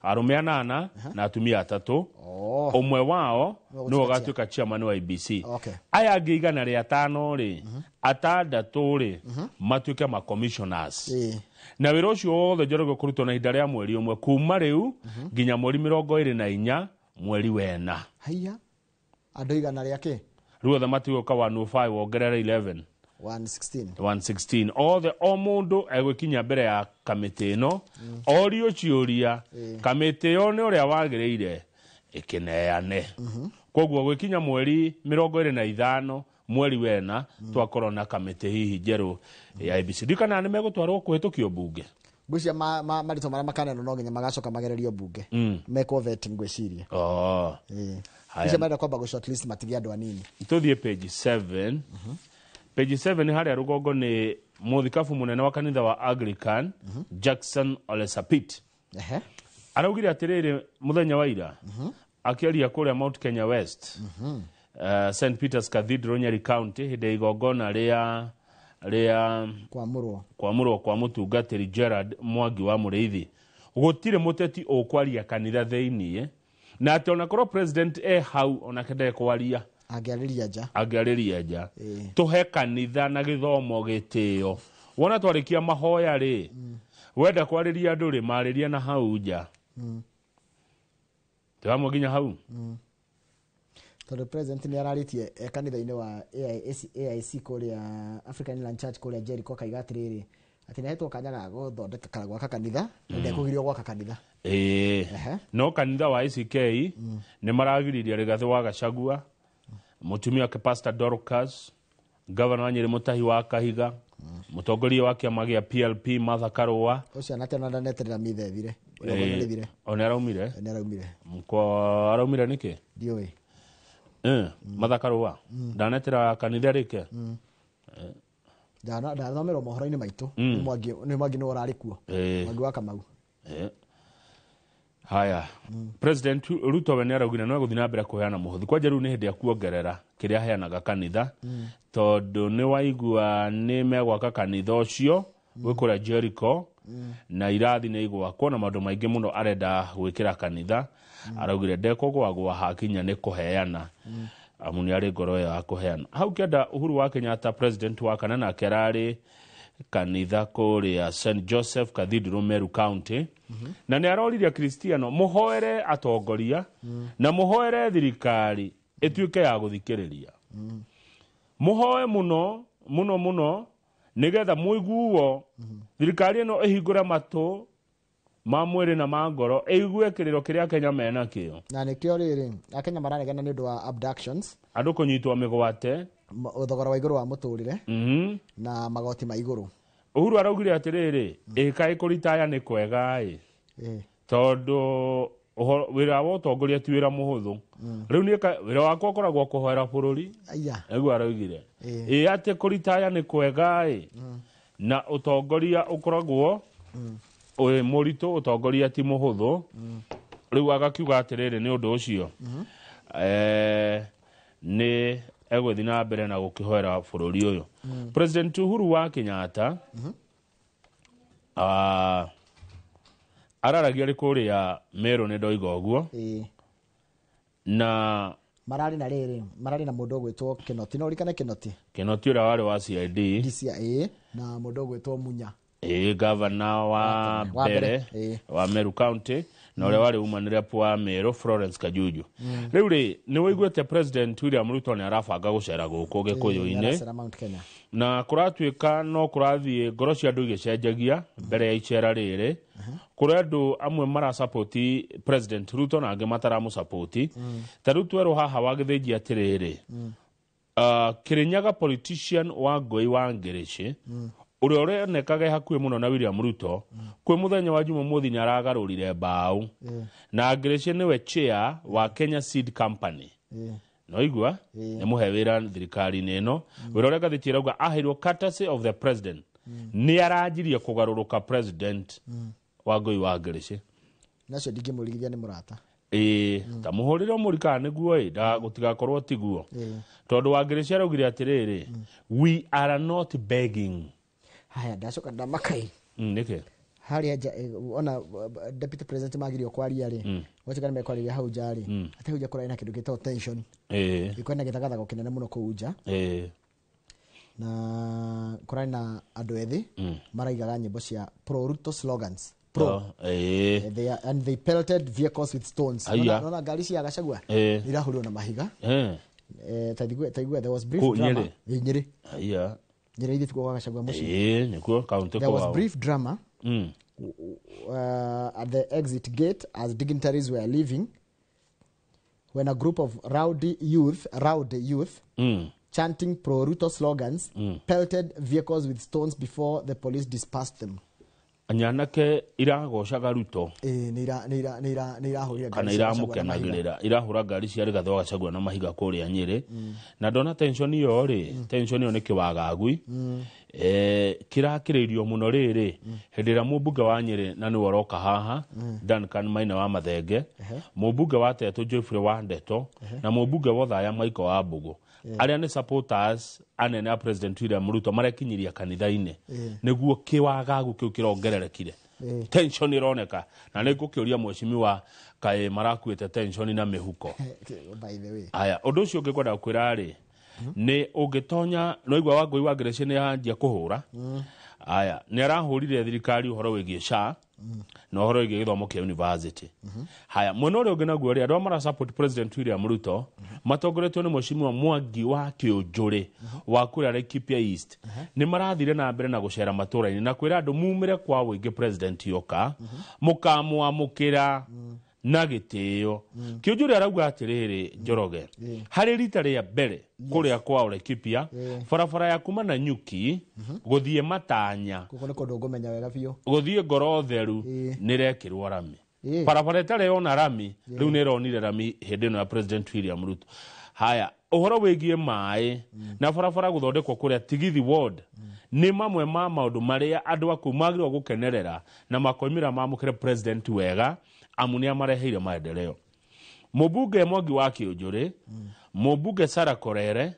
Arũme 8 na atumia 3. Ũmwe wao nĩwe ũgatuĩka chairman wa ABC. Aya angĩ 105 rĩ, 6 rĩ, matuĩke ma commissioners. Na wĩra ũcio wothe Njoroge ũkũrutwo na ihinda rĩa mweri ũmwe kuma rĩu nginya mweri 24 mweri wena. Haiya. Andũ igana rĩa kĩ? Rĩu othe matigũka 105 wongerere 11. 116. 116. Othe o mũndũ egwĩkinya mbere ya kamĩtĩ ĩno, orio ciũria, kamĩtĩ ĩyo nĩ ũrĩa wagĩrĩire ĩkĩneane. Koguo gwĩkinya mweri 25 mweri wena, twakorwo na kamĩtĩ hihi njerũ ya ABC. Ndikana nĩ megũtwarwo kũhĩtũkio mbunge. Ngwĩciria marĩtwa marĩa makanenwo no nginya magacoka magererio mbunge. Mekwo vetting ngwĩciria. Icio marenda kwamba gũ shortlist matigie andũ anini. Tũthiĩ page 7. Page 7 harĩa rũgongo nĩ mũthikabu mũnene wa kanitha wa Anglican, Jackson Ole Sapit. Araugire atĩrĩrĩ mũthenya wa ira, akĩaria kũrĩa Mount Kenya West, St Peter's Cathedral, Nyeri County, hĩndĩ ya igongona rĩa kwamũrwo kwa mũtungatĩri Gerard Mwangi wa Mũrĩithi. Gũtirĩ mũteti ũkwaria kanitha thĩiniĩ, na atĩ ona korwo president e hau onake ndekwaria, angĩarĩria nja. Tũhe kanitha na gĩthomo gĩtĩo. Wona twarĩkia mahoya rĩ, wenda kwarĩria andũ rĩ, marĩria na hau nja. Twamwe nginya hau. Tondũ president nĩ ararĩtie kanitha-inĩ wa AIC kũrĩa African Inland Church kũrĩa Jericho, akaiga atĩrĩrĩ atĩ nĩ ahetwo kanya ga gũthondeka kana gwaka kanitha, na ndekũgirio gwaka kanitha. No kanitha wa ACK nĩ maragiririe Rigathĩ wa Gachagua, mũtumia wake Pastor Dorcas, governor wa Nyeri Mutahi wa Kahiga, mũtongoria wa kĩama gĩa PLP Martha Karua. Ũcio anake ona ndaneterera mithe ĩthire. Igongona rĩthire. Ona araumire? Nĩ araumire. Kwa araumire nĩkĩ? Ndiũĩ. Martha Karua. Ndanetera kanitha rĩke? Ndathomerwo mohoro-inĩ maitũ. Nĩ Mwangi nĩwe ũrarĩ kuo. Mwangi wa Kamau. Haya. President Ruto we nĩ araugire no egũthiĩ na mbere kũheana mũhothi. Kwanja rĩu nĩ hĩndĩ ya kuongerera kĩrĩa aheanaga kanitha, tondũ nĩ waigua nĩ megwaka kanitha ũcio wĩ kũrĩa Jericho, na irathi nĩ igwakwo na maũndũ maingĩ mũno arenda gwĩkĩra kanitha. Araugire ndekũgwagwa hakinya nĩ kũheana, amu nĩ arĩ ngoro ĩyo ya kũheana. Hau kĩenda Uhuru wa Kenyatta president wa kana nake ararĩ kanitha kũrĩa St Joseph Cathedral Meru County, na nĩ aroririe Kristiano mũhoere atongoria na mũhoere thirikari ĩtuĩke ya gũthikĩrĩria. Mũhoe mũno mũno mũno nĩgetha mũiguo thirikari ĩno ĩhingũre matũ ma mwĩrĩ na ma ngoro ĩigue kĩrĩro kĩrĩa Kenya menakĩo. Na nĩkĩo rĩrĩ Akenya mararegana nĩ ũndũ wa abductions, andũ kũnyitwo mĩgwate, thogora wa igũrũ wa mũtũrĩre, na magoti ma igũrũ. Uhuru araugire atĩrĩrĩ, ĩkaĩ kũritaya nĩ kwega ĩ, tondũ wĩra wa ũtongoria ti wĩra mũhũthũ. Rĩu niĩ wĩra wakwa ũkoragwo kũhoera bũrũri. Nĩguo araugire. Ĩ atĩ kũritaya nĩ kwega ĩ, na ũtongoria ũkoragwo wĩ mũritũ, ũtongoria ti mũhũthũ. Rĩu agakiuga atĩrĩrĩ nĩ ũndũ ũcio. Nĩ egũthiĩ na mbere na gũkĩhoera bũrũri ũyũ. President Uhuru wa Kenyatta araragia arĩ kũrĩa Meru, nĩ ndoiga ũguo. Na mararĩ na rĩrĩ, mararĩ na mũndũ ũgwĩtwo Kinoti, no ũririkane Kinoti? Kinoti ũrĩa warĩ wa CID. DCIA, na mũndũ ũgwĩtwo Munya. Ĩĩ, gavana wa wa mbere mbere, wa Meru County, na ũrĩa warĩ woman rep wa Meru, Florence Kajuju. Rĩu rĩ, nĩ wũiguĩte President William Ruto nĩ arabanga gũcera gũkũ Gĩkũyũ-inĩ. Aracera Mount Kenya. Na kũratuĩka no kũrathiĩ ngoro cia andũ igĩcenjagia mbere ya icera rĩrĩ. Kũrĩ andũ amwe marasapoti President Ruto na angĩ mataramũsapoti. Ta rĩu twerwo haha wa Gĩthĩnji atĩrĩrĩ, Kĩrĩnyaga politician wa Ngũi wa Ngĩrĩcĩ, ũrĩa ũronekaga e hakuhĩ mũno na William Ruto, kwĩ mũthenya wa Jumamothi nĩ aragarũrire mbaũ, na Ngĩrĩcĩ nĩwe chair wa Kenya Seed Company. No igua nĩ mũhe wĩra thirikari-inĩ ĩno, wĩra ũrĩa ngathĩti ĩrauga aheirwo courtesy of the president, nĩ aranjirie kũgarũrũka president wa Ngũi wa Ngĩrĩcĩ. Nacio ndingĩmũrigithia, nĩ mũrata. Ĩĩ, ta mũhũrĩre ũmũri kana nĩguo ĩ gũtigakorwo tiguo, tondũ Wangĩrĩcĩ araugire atĩrĩrĩ, "We are not begging." Haya, ndacoka ndamakai. Nĩkĩ? Harĩa nja, ona deputy president magirio kwaria rĩ, gwatuĩka nĩ mekwarĩria hau nja rĩ, atĩ hau nja kũrarĩ na kĩndũ gĩtagwo tension. Kwĩna gĩthagathago kĩnene mũno kũu nja, na kũrarĩ na andũ ethĩ maraigaga nyĩmbo cia pro Ruto slogans, pro. Oh, ĩĩ. And they pelted vehicles with stones. Aya. Nona ngari cia Gachagua irahũrirwo na mahiga. Ta igua, there was brief Kũ, drama. Nyĩrĩ? Ĩ, Nyĩrĩ. Aya. Nyĩrĩ ithuĩ tikuo gwa Gachagua mũciĩ. Ĩĩ, nĩkuo kaunti There was kwao. brief drama at the exit gate as dignitaries were leaving, when a group of rowdy youth chanting pro Ruto slogans pelted vehicles with stones before the police dispersed them. Nyanake iragocaga Ruto. Ĩĩ, nĩ irahũrire kana ngari cia Gachagua na mahiga. iramũkenagĩrĩra, irahũra ngari cia Rigathĩ wa Gachagua na mahiga kũrĩa Nyĩrĩ. Na ndona tension ĩyo rĩ, tension ĩyo nĩ kĩwagagui kĩrakĩrĩirio mũno rĩrĩ hĩndĩ ĩrĩa mũmbunge wa Nyĩrĩ, na nĩwe ũroka haha, Duncan Maina wa Mathenge, mũmbunge wa Tetũ Geoffrey wa Ndeto, na mũmbunge wa Othaya Michael wa Mbũgũ, arĩa nĩ supporters anene a President William Ruto, marekinyiria kanitha-inĩ nĩguo kĩwagagu kĩu kĩrongererekire. Tension ĩroneka, na nĩ ngũkĩũria mheshimiwa kaĩ marakuĩte tension na mĩhuko. By the way. Aya, ũndũ ũcio ũngĩ kwenda kwĩra rĩ, nĩ ũngĩtonya noigua wa Ngũi wa Ngĩrĩcĩ nĩ anjia kũhũra. Aya, nĩ arahũrire thirikari ũhoro wĩgiĩ SHA na ũhoro wĩgiĩ gĩthomo kĩa university. Haya, mwena ũrĩa ũngĩ naguo rĩ, andũ arĩa mara support President William Ruto matongoretio nĩ mheshimiwa Mwangi wa Kĩũnjũrĩ wa kũrĩa Laikipia East nĩ marathire na mbere na gũcera matũra-inĩ na kwĩra andũ mumĩre kwa ũingĩ president yoka mũkamwamũkĩra na gĩtĩo. Kĩũnjũrĩ arauga atĩrĩrĩ, Njoroge, harĩ rita rĩa mbere kũrĩa kwao Laikipia, barabara ya kuma na Nyuki gũthiĩ Matanya, Gũkũ nĩ kũndũ ngũmenya wega biũ. Gũthiĩ Ngoro Theru, nĩ rekĩrwo rami. Barabara ĩtarĩ yona rami rĩu nĩ ĩronire rami hĩndĩ ĩno ya President William Ruto. Haya, ũhoro wĩgiĩ maĩ na barabara gũthondekwo kũrĩa Tigithi Ward nĩ mamwe ma maũndũ marĩa andũ a kũu magĩrĩirwo gũkenerera na makoimĩra mamũkĩre president wega, amu nĩ amareheire maendeleo. Mũmbunge Mwangi wa Kĩũnjũrĩ, mũmbunge Sara Korere,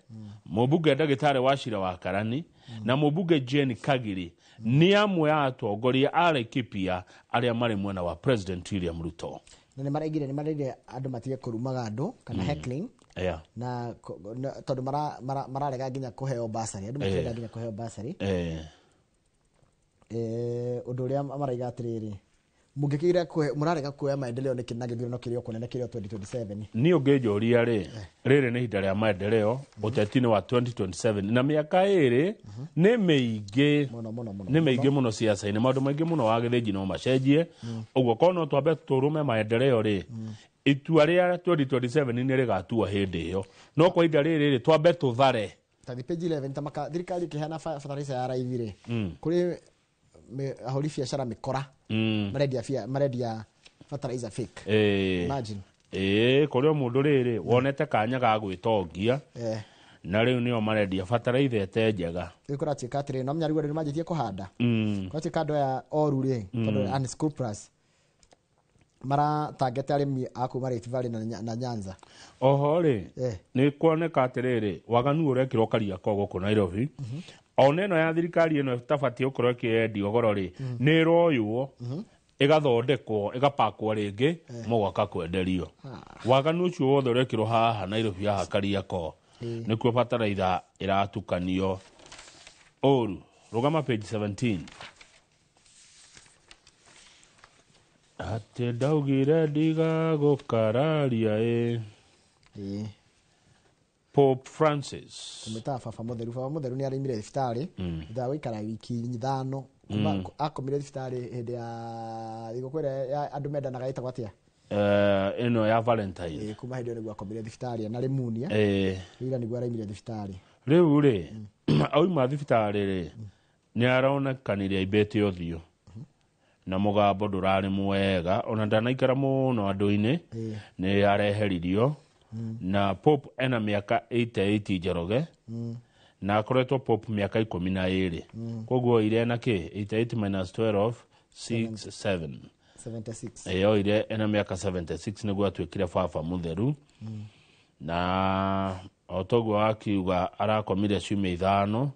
mũmbunge ndagĩtarĩ wa Cira wa Karani, na mũmbunge Jane Kagiri nĩ amwe a atongoria a Laikipia arĩa marĩ mwena wa President William Ruto. Na nĩ maraigire, nĩ maraigire andũ matige kũrumaga andũ kana heckling, na tondũ mararega nginya kũheo basarĩ, andũ matirenda nginya kũheo basarĩ. Ũndũ ũrĩa maraiga atĩrĩrĩ, mũngĩkĩira mũrarega kuoya maendeleo nĩkĩ na gĩthurano kĩrĩ o kũnene kĩrĩ o 2027? Niĩ ũngĩnjũria rĩ, rĩrĩ nĩ ihinda rĩa maendeleo ũteti-inĩ wa 2027, na mĩaka 2 nĩ mĩingĩ. Mũno mũno mũno. Nĩ mĩingĩ mũno ciaca-inĩ, maũndũ maingĩ mũno wa Gĩthĩnji no macenjie ũguo. Korwo no twambe tũrũme maendeleo rĩ, itua rĩa 2027 nĩ rĩgatuo hĩndĩ ĩyo, no kwa ihinda rĩrĩ rĩ, twambe tũthare. Ta thi page 11, ta maka thirikari ĩkĩheana fertilizer ya raithi rĩ, kũrĩ ahũri biacara mĩkora marendia fertilizer fake. Imagine. Ĩĩ, kũrĩ o mũndũ rĩrĩ wonete kanya ga gwĩtongia, na rĩu nĩo marendia bataraitha ĩte njega. Rĩu kũratuĩka atĩrĩrĩ, no menya rĩu andũ nĩmanjĩtie kũhanda. Kũratuĩka andũ aya oru rĩ, tondũ unscrupulous Maratangete arĩmi a kuma Rift Valley na Nyanza. Oho rĩ, nĩ kuoneka atĩrĩrĩ, waganu ũrekĩrwo Kariakoo gũkũ Nairobi. Ona ĩno ya thirikari ĩno ĩtabatiĩ gũkorwo ĩkĩendio goro rĩ, nĩ ĩroywo, ĩgathondekwo, ĩgapakwo rĩngĩ, mũgoka kwenderio. Waganu ũcio wothe ũrekĩrwo haha Nairobi, haha Kariakoo, nĩkuo bataraitha ĩratukanio ũru. Rũgama page 17. Atĩ ndaugire ndigagũkararia ĩ. Pope Francis. Tũmwĩtaga baba mũtheru. Baba mũtheru nĩ araimire thibitarĩ thutha wa gũikara wiki 5. Kuma akomire thibitarĩ hĩndĩ ya thigũkũ ĩrĩa ya andũ mendanaga ĩtagwo atĩa? Ĩno ya Valentine. Kuma hĩndĩ ĩyo nĩguo akomire thibitarĩ na Rimunia. Rĩu nĩguo araimire thibitarĩ. Rĩu rĩ, auma thibitarĩ rĩ, nĩ aronekanire aimbĩte ũthiũ na mũgambo ndũrarĩ mwega, ona ndanaikara mũno andũ-inĩ, nĩ areheririo. Na Pope ena mĩaka 88, Njoroge, na akoretwo Pope mĩaka 12. Koguo oire ena kĩ? 88 minus 12, 6, 7. 76. Ĩ, oire ena mĩaka 76 nĩguo atuĩkire baba mũtheru. Na o toguo wakiuga, arakomire ciumia 5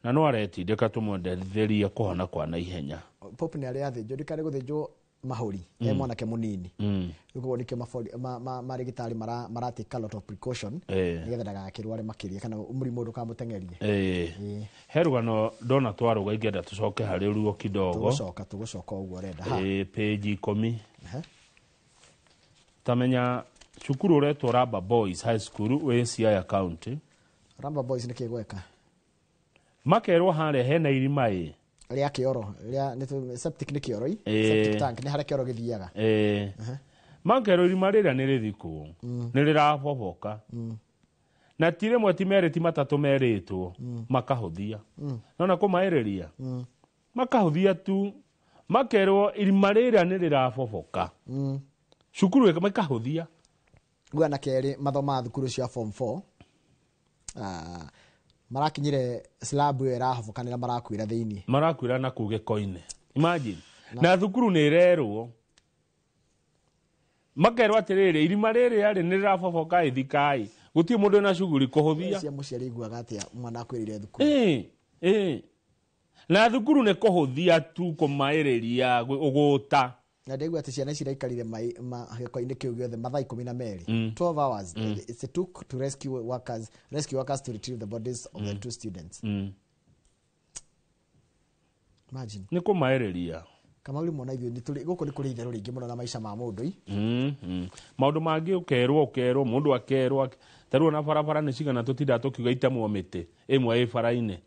na no aretindĩka tũmwendetherie kũhona kwa naihenya. Pope nĩ arĩ athĩnjwo, ndikarĩ gũthĩnjwo mahũri e mwanake mũnini. Rĩu koguo nĩkĩo marĩgĩtarĩ mara take a lot of precaution nĩgetha ndagakĩrware makĩria kana mũrimũ ndũkamũteng'erie. He rũgano ndona twarũga, ingĩenda tũcoke harĩ ruo kidogo. Tũgũcoka ũguo ũrenda ha. Page 10. Tamenya cukuru ũretwo Ramba Boys High School wĩ Siaya County. Ramba Boys nĩ kĩgweka? Makerwo harĩa hena irima ĩ. Rĩa kĩoro rĩa septic nĩ kĩoro i septic tank nĩ harĩa kĩoro gĩthiaga. Makerwo irima rĩrĩa nĩ rĩthikwo, nĩ rĩraboboka, na ti rĩmwe, ti merĩ, ti matatũ merĩtwo, makahũthia. Nona kũmaĩrĩria makahũthia tu, makerwo irima rĩrĩa nĩ rĩraboboka, cukuru makahũthia. Rĩu na kerĩ mathomaga thukuru cia form 4, marakinyire slab ĩyo ĩrahobokanĩra, marakuĩra thĩinĩ. Marakuĩra na kũu gĩko-inĩ, imagine. Na thukuru nĩ ĩrerwo, makerwo atĩrĩrĩ, irima rĩrĩ arĩ nĩ rĩraboboka, ĩthikai, gũtirĩ mũndũ wĩna cuguri kũhũthia. Cia mũciari iguaga atĩa mwana akwĩrĩire thukuru? Ĩ. Na thukuru nĩ kũhũthia tu, kũmaĩrĩria ũgũta. Na ndaigua atĩ ciana ici iraikarire gĩko-inĩ kĩu gĩothe mathaa 12. 12 hours it took to rescue workers to retrieve the bodies of the two students. Imagine. Nĩ kũmaĩrĩria. Kamau, rĩmwe ona ithuĩ nĩ gũkũ nĩ kũrĩ itherũ rĩingĩ mũno na maica ma mũndũ i. Maũndũ mangĩ ũkerwo, ũkerwo, mũndũ akerwo ta rĩu ona barabara nĩ cigana tũtindaga tũkiuga itemwo mĩtĩ ĩmwe ĩ bara-inĩ,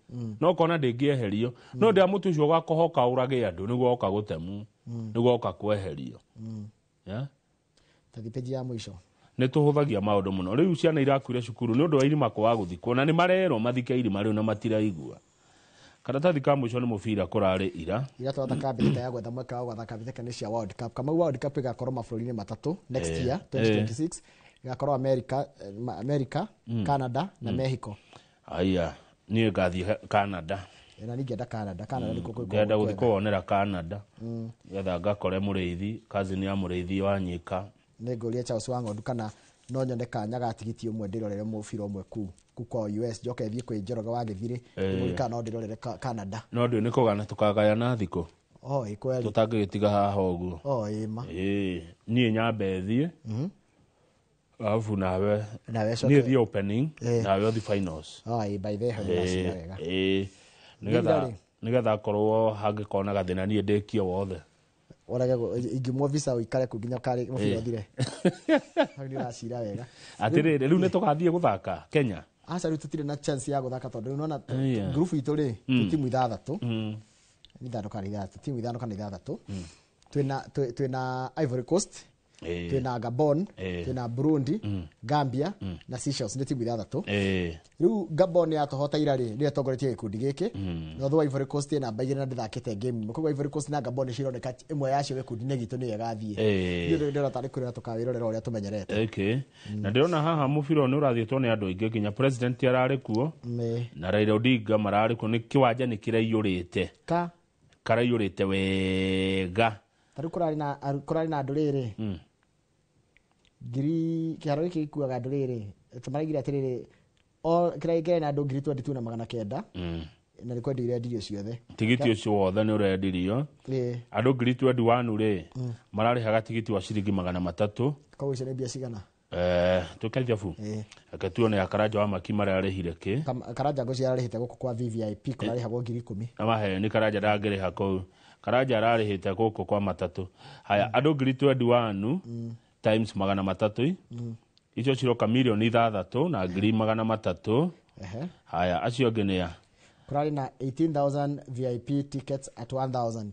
no kona ndĩngĩeherio, no ndĩa mũtĩ ũcio ũgakohoka ũrage andũ nĩguo woka gũtemwo, nĩguo woka kweherio. Yeah? Tathi peji ya mũico. Nĩ tũhũthagia maũndũ mũno. Rĩu ciana irakuire cukuru nĩ ũndũ wa irima kwaga gũthikwo, na nĩ marerwo mathike irima rĩu na matiraigua. Karatathi ka mũico nĩ mũbira kũrarĩ ira. Ira twathaka mbĩtĩka ya gwetha mweke wa gwathaka mbĩtĩka cia World Cup. Kamau, World Cup ĩgakorwo mabũrũri-inĩ matatũ next year, 2026. Ĩgakorwo America, America, Canada na Mexico. Aya, niĩ ngathiĩ Canada. Na ningĩenda Canada. Canada nĩkuo kwĩ Ngenda kwega. gũthiĩ kũwonera Canada, getha ngakore mũrĩithi, cousin ya mũrĩithi wa nyika. Nĩ ngũria Charles wa Ng'ondu kana no nyone kanya ga tigiti ũmwe ndĩrorere mũbira ũmwe kuu kwao US, njoke thiĩ kwĩ Njoroge wa Gĩthirĩ. Ndĩmũrie kana no ndĩrorere Canada. No ndũĩ nĩ kũgana tũkagayana thikũ. Oh, ĩ kweli. Tũtangĩgĩtiga haha ũguo. Oh, ĩ ma. Ĩĩ, niĩ nyambe thiĩ, alafu nawe Nawe coke. Niĩ thiĩ opening, nawe ũthiĩ finals. Oh, ĩ, by the way, nĩ wacira wega. Ĩĩ, Nĩ nĩgetha nĩgetha akorwo hangĩkorwo na gathĩna, niĩ ndĩkie wothe. Ũrage ingĩmwo visa ũikare kũ nginya karĩ mũbira ũthire. Hau nĩ ũracira wega. Atĩrĩrĩ, rĩu nĩ tũgathiĩ gũthaka Kenya? Aca, rĩu tũtirĩ na chance ya gũthaka tondũ rĩu nĩwona ngurubu itũ rĩ, twĩ timu ithathatũ, nĩ ithano kana ithathatũ, timu ithano kana ithathatũ. Twĩna Ivory Coast, twĩna Gabon, twĩna Burundi, Gambia na Seychelles, nĩ timu ithathatũ. Rĩu Gabon yatũhota ira rĩ, nĩyo ĩtongoretie gĩkundi gĩkĩ, no though Ivory Coast ĩ namba 2 na ndĩthakĩte game ĩmwe, koguo Ivory Coast na Gabon nĩcio ironeka ĩmwe yacio gĩkundi-inĩ gitũ nĩyo ĩgathiĩ. Niĩ ndĩrona tarĩ kũrĩa tũkawĩrorera ũrĩa tũmenyerete. Okay. Na ndĩrona haha mũbira ũyũ nĩ ũrathiĩtwo nĩ andũ aingĩ, nginya president ararĩ kuo na Raila Odinga mararĩ kuo. Nĩ kĩwanja nĩ kĩraiyũrĩte. Ka Karaiyũrĩte wega. Ta rĩu kũrarĩ na andũ rĩrĩ ngiri kĩharo gĩkĩ gĩkuaga andũ rĩrĩ tũmaraigire atĩrĩrĩ kĩrĩa kĩrarĩ na andũ 22,900 na nĩ kwendio irendirio ciothe. Tigiti ũcio wothe nĩ ũrendirio. Andũ 21,000 rĩ mararĩhaga tigiti wa ciringi 300. Koguo icio nĩ mbia cigana? Twĩke ithabu. Reke tuone Karanja wa Maki mararĩhire kĩ. Karanja ngwĩciria ararĩhĩte gũkũ kwa VVIP kũrarĩhagwo 10,000. Na maheni Karanja ndangĩrĩha kũu. Karanja ararĩhĩte gũkũ kwa matatũ. Haya andũ 21,000 times 300 icio ciroka 6,300,000. Haya acio angĩ nĩ a? Kũrarĩ na 18,000 VIP tickets at 1,000.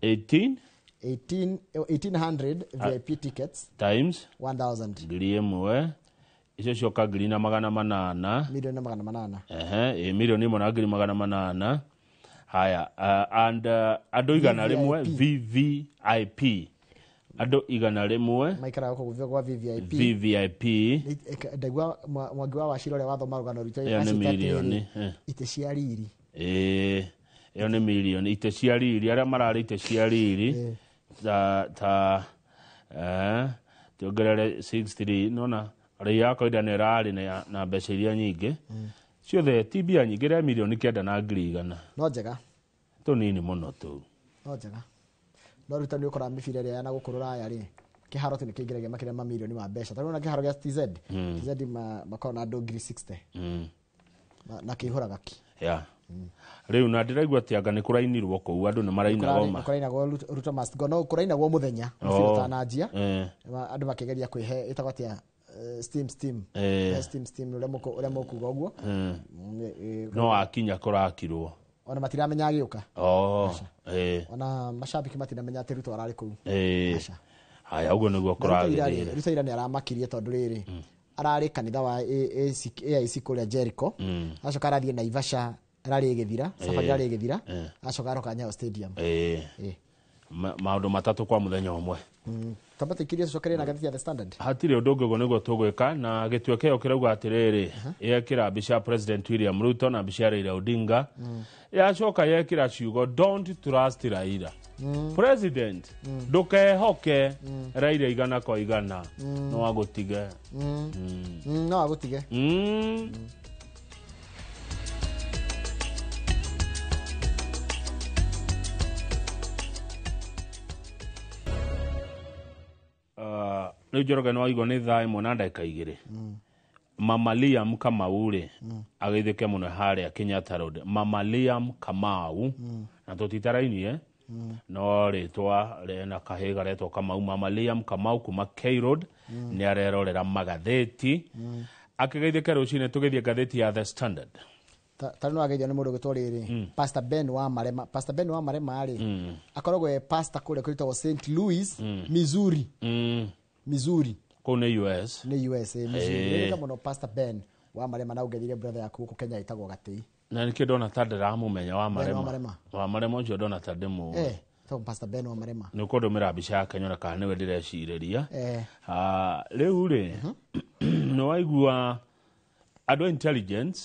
1,800 VIP tickets times 1,000. 1,000 icio cioka 1,800,000. 1,800,000. Ehe, 1,800,000. Haya and andũ 100 VVIP. Andũ 100 maikaraga gũkũ kwa VVIP. VVIP. Ndaigua Mwangi wa Wachira ũrĩa wathoma rũgano rwitũ ĩyo nĩ mirioni. Itĩ cia riri. Ĩyo nĩ mirioni itĩ cia riri arĩa mararĩ itĩ cia riri ta tuongerere 63 nona rei ya kawaida nĩ ĩrarĩ na mbeca iria nyingĩ ciothe ti mbia nyingĩ rĩa 9,100,000. No njega tũnini mũno tũu. No njega. No rĩu nĩ ũkora mĩbira ĩrĩa yana gũkũ rũraya rĩ kĩharo tu nĩ kĩingĩragia makĩria ma mirioni ma mbeca. Tarĩu ona kĩharo gĩa TZ TZ makoragwo na andũ 60,000 na kĩihũraga ki. Rĩu na ndĩraigua atĩ anga nĩ kũrainirwo kũu andũ nĩ maraina ngoma. Kũrainagwo Ruto must go. No kũrainagwo mũthenya mũbira ũtananjia. Andũ makĩgeria kwĩhe ĩtagwo atĩa steam steam ũrĩa mũkuga ũguo. No akinya kũrakirwo. Ona matiramenya agĩũka. Ona macambĩki matiramenya atĩ Ruto ararĩ kũu. Haya ũguo nĩguo kũragĩrĩire. Ruto ira nĩ aramakirie tondũ rĩrĩ ararĩ kanitha wa AIC kũrĩa Jericho. Acoka arathiĩ Naivasha ararĩ ĩgĩthira safari ararĩ ĩgĩthira acoka aroka Nyayo Stadium. Maũndũ matatũ kwa mũthenya ũmwe. Tamba tũikirie tũcokerie na ngathĩti ya The Standard. Hatirĩ ũndũ ũngĩ ũguo nĩguo tũgwĩka na gĩtue kĩo kĩrauga atĩrĩrĩ yekĩra mbica ya President William Ruto na mbica ya Raila Odinga. Yacoka yekĩra ciugo don't trust Raila. President ndũkehoke Raila 100% no agũtige. No agũtige. Rĩu Njoroge nĩ waigua nĩ thaa 1:02. Mama Liam Kamau rĩ ageithĩke mũno harĩa Kenyatta Road. Mama Liam Kamau na tũtitarainie no rĩtwa rĩna kahĩ garetwo Kamau. Mama Liam Kamau kuma K Road nĩ arerorera magathĩti akĩgeithĩke rũcinĩ. Tũgĩthiĩ ngathĩti ya The Standard. Ta no ageithio nĩ mũndũ ũgwĩtwo rĩrĩ Pastor Ben wa Marema. Pastor Ben wa Marema rĩ akoragwo e pastor kũrĩa kwĩtagwo St. Louis, Missouri. Missouri kũu nĩ US. Nĩ US, Missouri. Nĩ mũno Pastor Ben wa Marema na ũngethire brother yaku gũkũ Kenya ĩtagwo Gatĩi. Na nĩkĩo ndona ta ndĩramũmenya wa Marema. Wa Marema ũcio ndona ta ndĩmũĩ. Tagwo Pastor Ben wa Marema. Nĩ ũkũndũmĩra mbica yake nyone kana nĩwe ndĩrecirĩria. Rĩu rĩ nĩ waigua andũ intelligence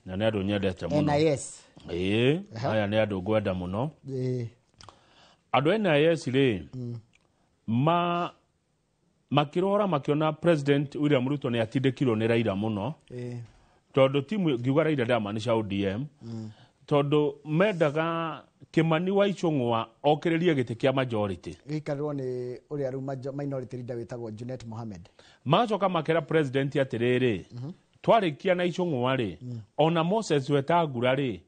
na nĩ andũ nyendete mũno. NIS. Aya nĩ andũ ngwenda mũno. Andũ NIS rĩ makĩrora makĩona President William Ruto nĩ atindĩkirwo nĩ Raila mũno. Tondũ timu ngiuga Raila ndamaanisha ODM. Tondũ mendaga Kimani wa Ichung'wa okĩrĩrie gĩtĩ kĩa majority. Gĩikarĩrwo nĩ ũrĩa rĩu minority leader wĩtagwo Junet Mohamed. Magacoka makera president atĩrĩrĩ twarĩkia na Ichung'wa rĩ ona Moses Wetangula rĩ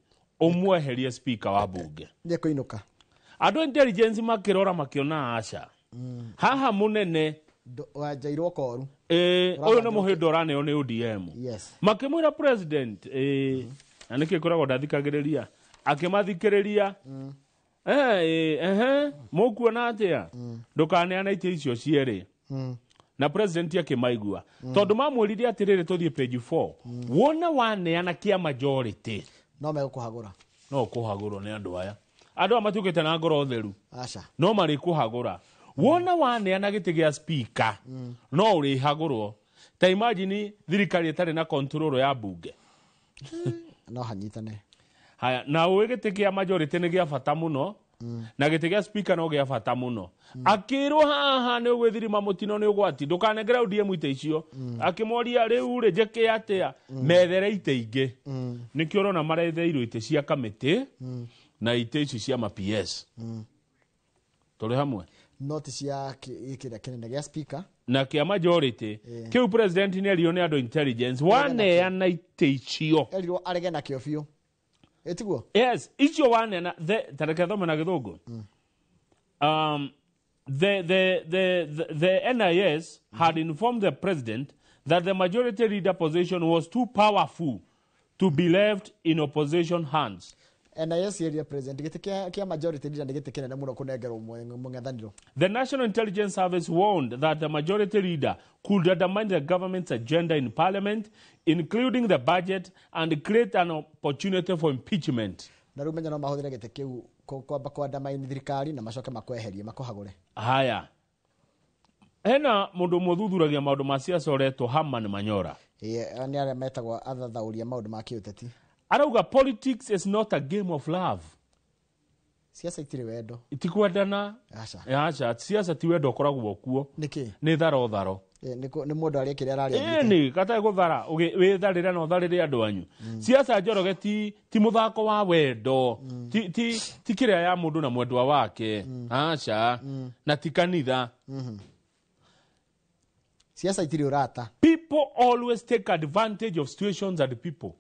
ũmweherie speaker wa bunge. Nĩekũinũka. Andũ intelligence makĩrora makĩona aca. Haha mũnene wanjairwo koru. Ũyũ nĩ mũhĩndo ũraneo nĩ ODM. Yes. Makĩmwĩra president na nĩkĩ ngoragwo ndathikagĩrĩria akĩmathikĩrĩria mũkuona atĩa ndũkaneane itĩ icio cierĩ. Na president akĩmaigua tondũ mamwĩrire atĩrĩrĩ tũthiĩ page 4 wona waneana kĩa majority no megũkũhagũra. No kũhagũrwo nĩ andũ aya. Andũ aya matuĩkĩte na ngoro theru. Aca. No marĩkũhagũra. Wona waneana gĩtĩ gĩa speaker no ũrĩhagũrwo. Ta imagine thirikari ĩtarĩ na control ya bunge. No hanyitane. Haya na ũĩ gĩtĩ kĩa majority nĩ gĩa bata mũno Na gĩtĩ gĩa speaker no gĩa bata mũno. Akĩrwo haha nĩ ũgwĩthirima mũtino nĩ ũgwati, ndũkanengere ODM itĩ icio. Akĩmoria rĩu rĩ njĩke atĩa, methere itĩ ingĩ. Nĩkĩo ũrona maretheirwo itĩ cia kamĩtĩ na itĩ ici cia ma PS. Tũrĩ hamwe? No ti cia kĩrĩa kĩnene gĩa speaker na kĩa majority. Kĩu president nĩ erirwo nĩ andũ intelligence waneana itĩ icio. Erirwo arege nakĩo biũ. Ĩtiguo? Yes, icio waneana ta reke thome na gĩthũngũ. The NIS had informed the president that the majority leader position was too powerful to be left in opposition hands. NIS area president gĩtĩ kĩa majority leader nĩ gĩtĩ kĩnene mũno kũnengerwo mũng'ethanĩro. The National Intelligence Service warned that the majority leader could undermine the government's agenda in parliament, including the budget, and create an opportunity for impeachment. Na rĩu menya no mahũthĩre gĩtĩ kĩu kwamba kũandamaini thirikari na macoke makweherie makũhagũre. Haya. Hena mũndũ ũmwe ũthuthuragia maũndũ ma siasa ũretwo Herman Manyora. Ĩĩ, nĩ arĩa metagwo athathaũri a maũndũ ma kĩũteti. Arauga politics is not a game of love. Siasa itirĩ wendo. Itikwendana. Aca. Aca, siasa ti wendo ũkoragwo kuo. Nĩkĩ? Nĩ tharo tharo. Nĩ mũndũ arĩa kĩrĩa araria. Ĩni, gatarĩ gũthara, wĩtharĩre na ũtharĩre andũ anyu. Siasa Njoroge ti mũthako wa wendo. Ti kĩrĩa ya mũndũ na mwendwa wake. Aca. Na ti kanitha. Siasa itirĩ ũrata. People always take advantage of situations and people.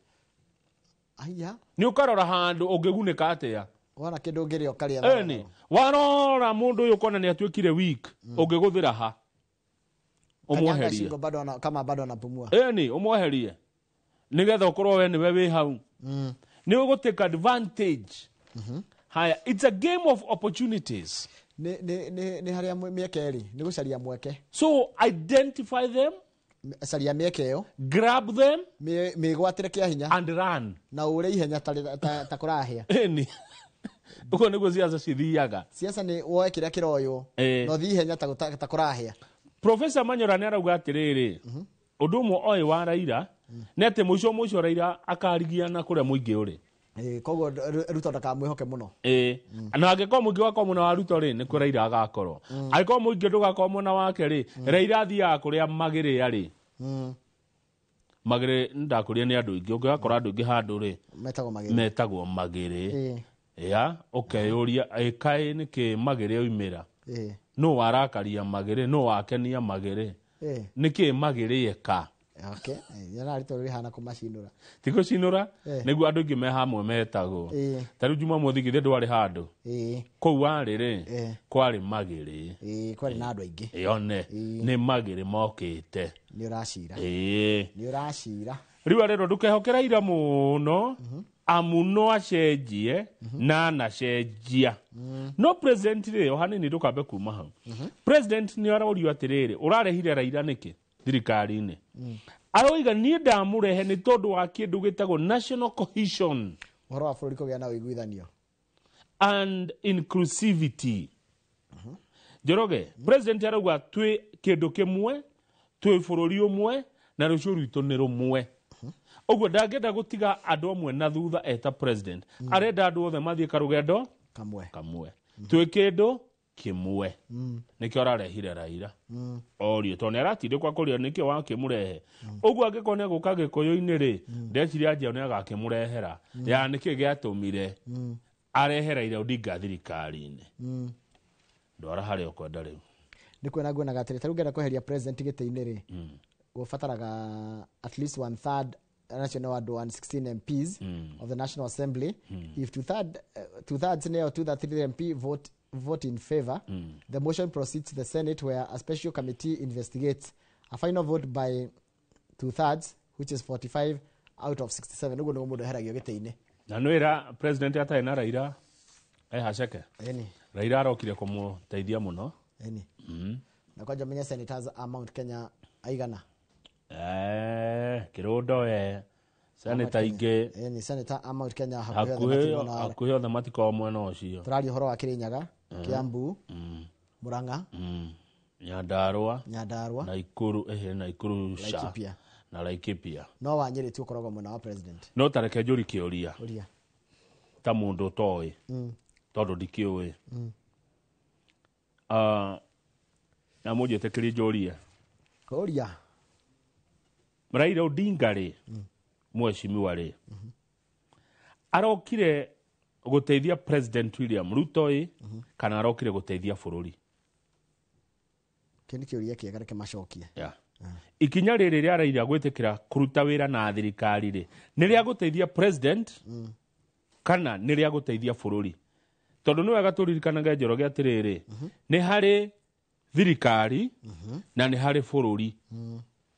Aya. Nĩ ũkarora handũ ũngĩgunĩka atĩa. Wona kĩndũ ũngĩrĩa ũkarĩa. Ĩni, warora mũndũ ũyũ ũkona nĩ atuĩkire weak, ũngĩgũthĩra ha? Ũmweherie. Bado kama bado anapumua. Ĩni, ũmweherie. Nĩgetha ũkorwo we nĩwe wĩ hau. Nĩ ũgũ take advantage. Haya, it's a game of opportunities. Nĩ harĩa mĩeke ĩrĩ, nĩ gũcaria mweke. So identify them. Caria mĩeke ĩyo. Grab them. Mĩgwatĩre kĩa hinya. And run. Na ũre ihenya ta kũrahĩa. Ĩni. Ũguo nĩguo siasa cithiaga. Siasa nĩ woe kĩrĩa kĩroywo. Na ũthiĩ ihenya ta kũrahĩa. Professor Manyora nĩ arauga atĩrĩrĩ, ũndũ ũmwe oĩ wa Raila nĩ atĩ mũico mũico Raila akarigiana kũrĩa mũingĩ ũrĩ. Koguo Ruto ndakamwĩhoke mũno. Na angĩkorwo mũingĩ wakorwo mwena wa Ruto rĩ, nĩkuo Raila agakorwo. Angĩkorwo mũingĩ ndũgakorwo mwena wake rĩ, Raila athiaga kũrĩa magĩrĩ arĩ. Magĩrĩ ndakũria nĩ andũ aingĩ, ũngĩgakora andũ aingĩ handũ rĩ, metagwo magĩrĩ. Ya, ũkeyũria ĩkaĩ nĩkĩ magĩrĩ oimĩra. No warakaria magĩrĩ, no wakenia magĩrĩ. Nĩkĩ magĩrĩ eka? Okay. Yara rito rĩhana kũmacinũra. Ti gũcinũra, nĩguo andũ aingĩ me hamwe metagwo. Ta rĩu Jumamothi githĩ ndwarĩ handũ. Kũu warĩ rĩ, kwarĩ magĩrĩ. Kwarĩ na andũ aingĩ. Yone, nĩ magĩrĩ mokĩte. Nĩ ũracira. Nĩ ũracira. Rĩu arerwo ndũkehoke Raila mũno, amu no acenjie na anacenjia. No president rĩ, o hanini ndũkambe kuma hau. President nĩ arorio atĩrĩrĩ, ũrarehire Raila nĩkĩ thirikari-inĩ? Aroiga niĩ ndamũrehe nĩ tondũ wa kĩndũ gĩtagwo national cohesion. Ũhoro wa bũrũri kũgĩa na ũiguithanio. And inclusivity. Njoroge, president arauga twĩ kĩndũ kĩmwe, twĩ bũrũri ũmwe, na rũciũ rwitũ nĩ rũmwe. Ũguo ndangĩenda gũtiga andũ amwe na thutha eta president. Arenda andũ othe mathiĩ karũgendo kamwe. Twĩ kĩndũ kĩmwe. Nĩkĩo ararehire Raila. Orio tondũ nĩ aratindĩkwa kũrĩa nĩkĩo wakĩmũrehe. Ũguo angĩkorwo nĩ egũka Gĩkũyũ-inĩ rĩ, ndeciria Anjeo nĩ agakĩmũrehera. Ya nĩkĩ gĩatũmire arehe Raila Odinga thirikari-inĩ. Ndwara harĩa ũkwenda rĩu. Nĩ kuona nguonaga atĩrĩ, ta rĩu ngĩenda kweheria president gĩtĩ-inĩ rĩ, ũbataraga at least one third national ward 116 MPs of the National Assembly. If two-thirds or 2/3 MP vote in favor, the motion proceeds to the Senate where a special committee investigates. A final vote by 2/3, which is 45 out of 67. Ũguo nĩguo mũndũ eheragio gĩtĩ-inĩ. Na nĩwĩra president atarĩ na Raila ehaceke. Raila arokire kũmũteithia mũno. Na kwanja menye senators a Mount Kenya aigana. Kĩrũndo senator ingĩ. Ni senator a Mount Kenya hakuhĩ othe matikoragwo mwena ũcio. Tũraria ũhoro wa Kĩrĩnyaga, Kiambu, Murang'a, Nyandarua, Naikuru, Naikuru Laikipia. Na Laikipia. No wa Nyĩrĩ tu ũkoragwo mwena wa president. No tareke njũri kĩũria. Ũria. Ta mũndũ ũtoĩ. Tondũ ndikĩũĩ. Na mũnjĩtĩkĩrie njũrie. Ũria. Raila Odinga rĩ, mheshimiwa rĩ, arokire gũteithia President William Ruto ĩ, kana arokire gũteithia bũrũri? Kĩu nĩ kĩũria kĩega, reke macokie. Yeah. Ikinya rĩrĩ rĩa Raila gwĩtĩkĩra kũruta wĩra na thirikari rĩ, nĩ rĩa gũteithia president kana nĩ rĩa gũteithia bũrũri? Tondũ nĩ wega tũririkanage, Njoroge, atĩrĩrĩ, nĩ harĩ thirikari na nĩ harĩ bũrũri.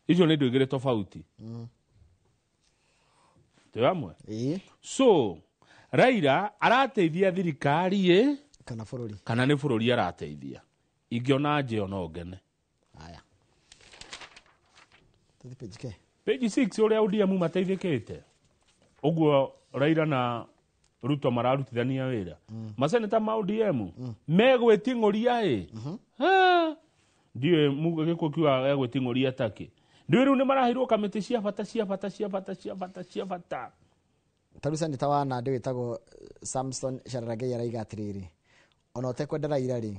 Icio nĩ indo igĩrĩ tofauti. Twĩ hamwe? So Raila arateithia thirikari ĩ kana bũrũri? Kana nĩ bũrũri arateithia? Ingĩona njĩo no ngene. Haya, tũthi page ke. Page 6, ũrĩa ODM mateithĩkĩte ũguo Raila na Ruto mararutithania wĩra. Maseneta ma ODM megwĩting'ũria ĩ. Ha! Ndiũĩ gĩkũ kiuga egwĩting'ũria takĩ. Ndiũĩ rĩu nĩ maraheirwo kamĩtĩ cia bata, cia bata, cia bata, cia bata, cia bata. Ta rĩu seneta wa Nandĩ wĩtagwo Samson Cherargei araiga atĩrĩrĩ, ona ũtekwenda Raila rĩ,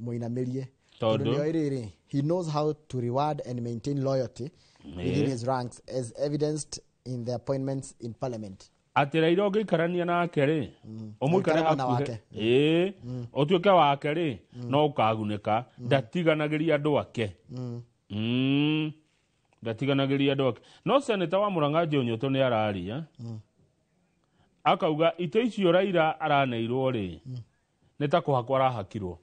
mũinamĩrie. Tondũ? Nĩoĩ rĩrĩ, he knows how to reward and maintain loyalty within his ranks, as evidenced in the appointments in parliament. Atĩ Raila ũngĩikarania nake rĩ, ũmũikare Ũikare mwena hakuhĩ wake. Ĩĩ, ũtuĩke wake rĩ, no ũkagunĩka. Ndatiganagĩria andũ ake. Ndatiganagĩria andũ ake. No seneta wa Mũrang'a Joe Nyoto nĩ araria, akauga itĩ icio Raila araneirwo rĩ, nĩ ta kũhakwo arahakirwo,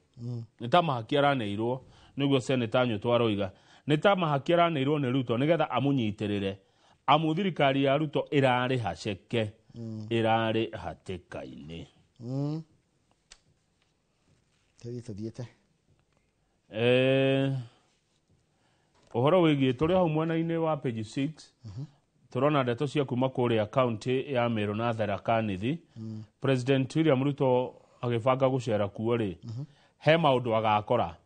nĩ ta mahaki araneirwo. Nĩguo seneta Nyoto aroiga, nĩ ta mahaki araneirwo nĩ Ruto nĩgetha amũnyitĩrĩre, amu thirikari ya Ruto ĩrarĩ haceke, ĩrarĩ hatĩka-inĩ. Tũthiĩ tũthiĩte. Ũhoro wĩgiĩ tũrĩ hau mwena-inĩ wa page 6, tũrona ndeto cia kuma kũrĩa kaunti ya Meru na Tharaka Nithi. President William Ruto agĩbanga gũcera kuo rĩ, he maũndũ agakora.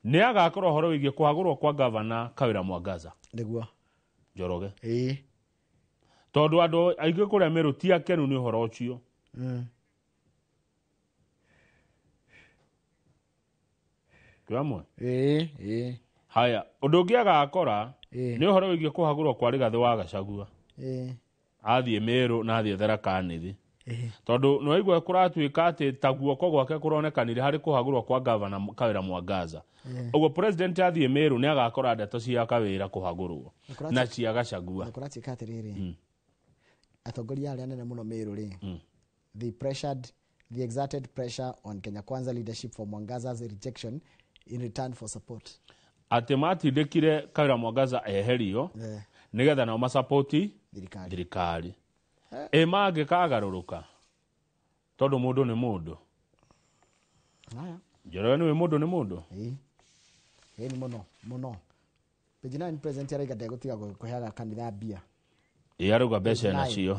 Nĩ agakora ũhoro wĩgiĩ kũhagũrwo kwa gavana Kawĩra Mwangaza. Nĩguo. Njoroge, ĩĩ tondũ andũ aingĩ kũrĩa Meru ti akenu nĩ ũhoro ũcio. Twĩ hamwe? Ĩĩ, ĩĩ. Haya, ũndũ ũngĩ agakora Ĩĩ. nĩ ũhoro wĩgiĩ kũhagũrwo kwa Rigathĩ wa Gachagua. Athiĩ Meru na athiĩ Tharaka Nithi, tondũ nĩwaigua kũratuĩka atĩ ta guoko gwake kũronekanire harĩ kũhagũrwo kwa gavana Kawĩra Mwangaza. Ũguo president athiĩ Meru nĩ agakora ndeto cia Kawĩra kũhagũrwo na cia Gachagua. Na kũratuĩka atĩrĩrĩ, atongoria arĩa anene mũno Meru rĩ, they pressured they exerted pressure on Kenya Kwanza leadership for Mwangaza's rejection in return for support. Atĩ matindĩkire Kawĩra Mwangaza eherio nĩgetha nao masapoti thirikari. Thirikari ĩ mangĩkagarũrũka, tondũ mũndũ nĩ mũndũ. Haya. Njoroge, nĩwe mũndũ nĩ mũndũ. Ĩĩ, ĩĩ, nĩ mũno mũno. Page 9, president araiga ndegũtiga kũheaga kanitha mbia. Ĩ, arauga mbeca Page nine. nacio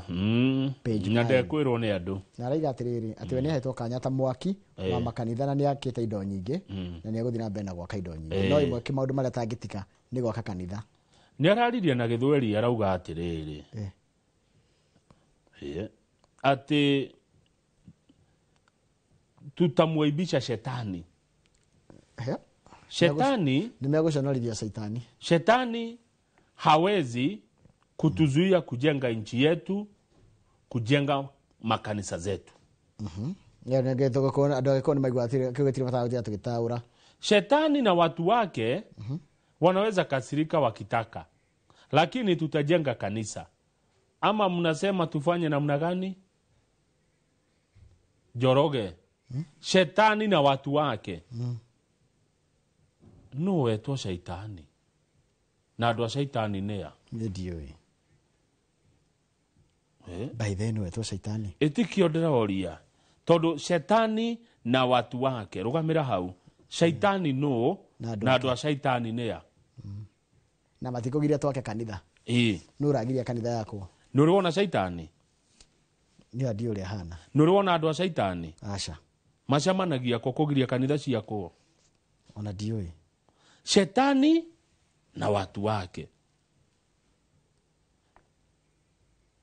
Page na 9. ndekwĩrwo nĩ andũ. Na araiga atĩrĩrĩ, atĩ we nĩ ahetwo kanya ta mwaki wa makanitha na nĩ akĩte indo nyingĩ na nĩ egũthiĩ na mbere na gwaka indo nyingĩ, no ĩmwe kĩmaũndũ marĩa atangĩtiga nĩ gwaka kanitha. Nĩ araririe na gĩthweri, arauga atĩrĩrĩ, atĩ tutamwaibisha shetani. Shetani Nĩ megũconorithia caitani. Shetani hawezi kutuzuia kujenga nchi yetu, kujenga makanisa zetu. Andũ agĩkorwo nĩ maigua kĩu gĩtirĩ batagũtiga tũgĩtaũra. Shetani na watu wake wanaweza kasirika wakitaka, lakini tutajenga kanisa. Ama mnasema tufanye namna gani? Njoroge, shetani na watu wake, no wetwo shaitani na andũ a shaitani nĩa? Nĩ ndiũĩ. By then wetwo caitani. Ĩtikio ndĩroria, tondũ shetani na watu wake, rũgamĩra hau, shaitani no Na andũ na andũ a shaitani nĩa? Na matikũgiria twake kanitha. Nĩ ũragiria kanitha yakwo. Nĩ ũrĩ wona shaitani? Nĩ ndiũ ũrĩa hana. Nĩ ũrĩ wona andũ a shaitani? Aca. Macemanagia kũ kũgiria kanitha ciakwo? Ona ndiũĩ. Shetani na watu wake,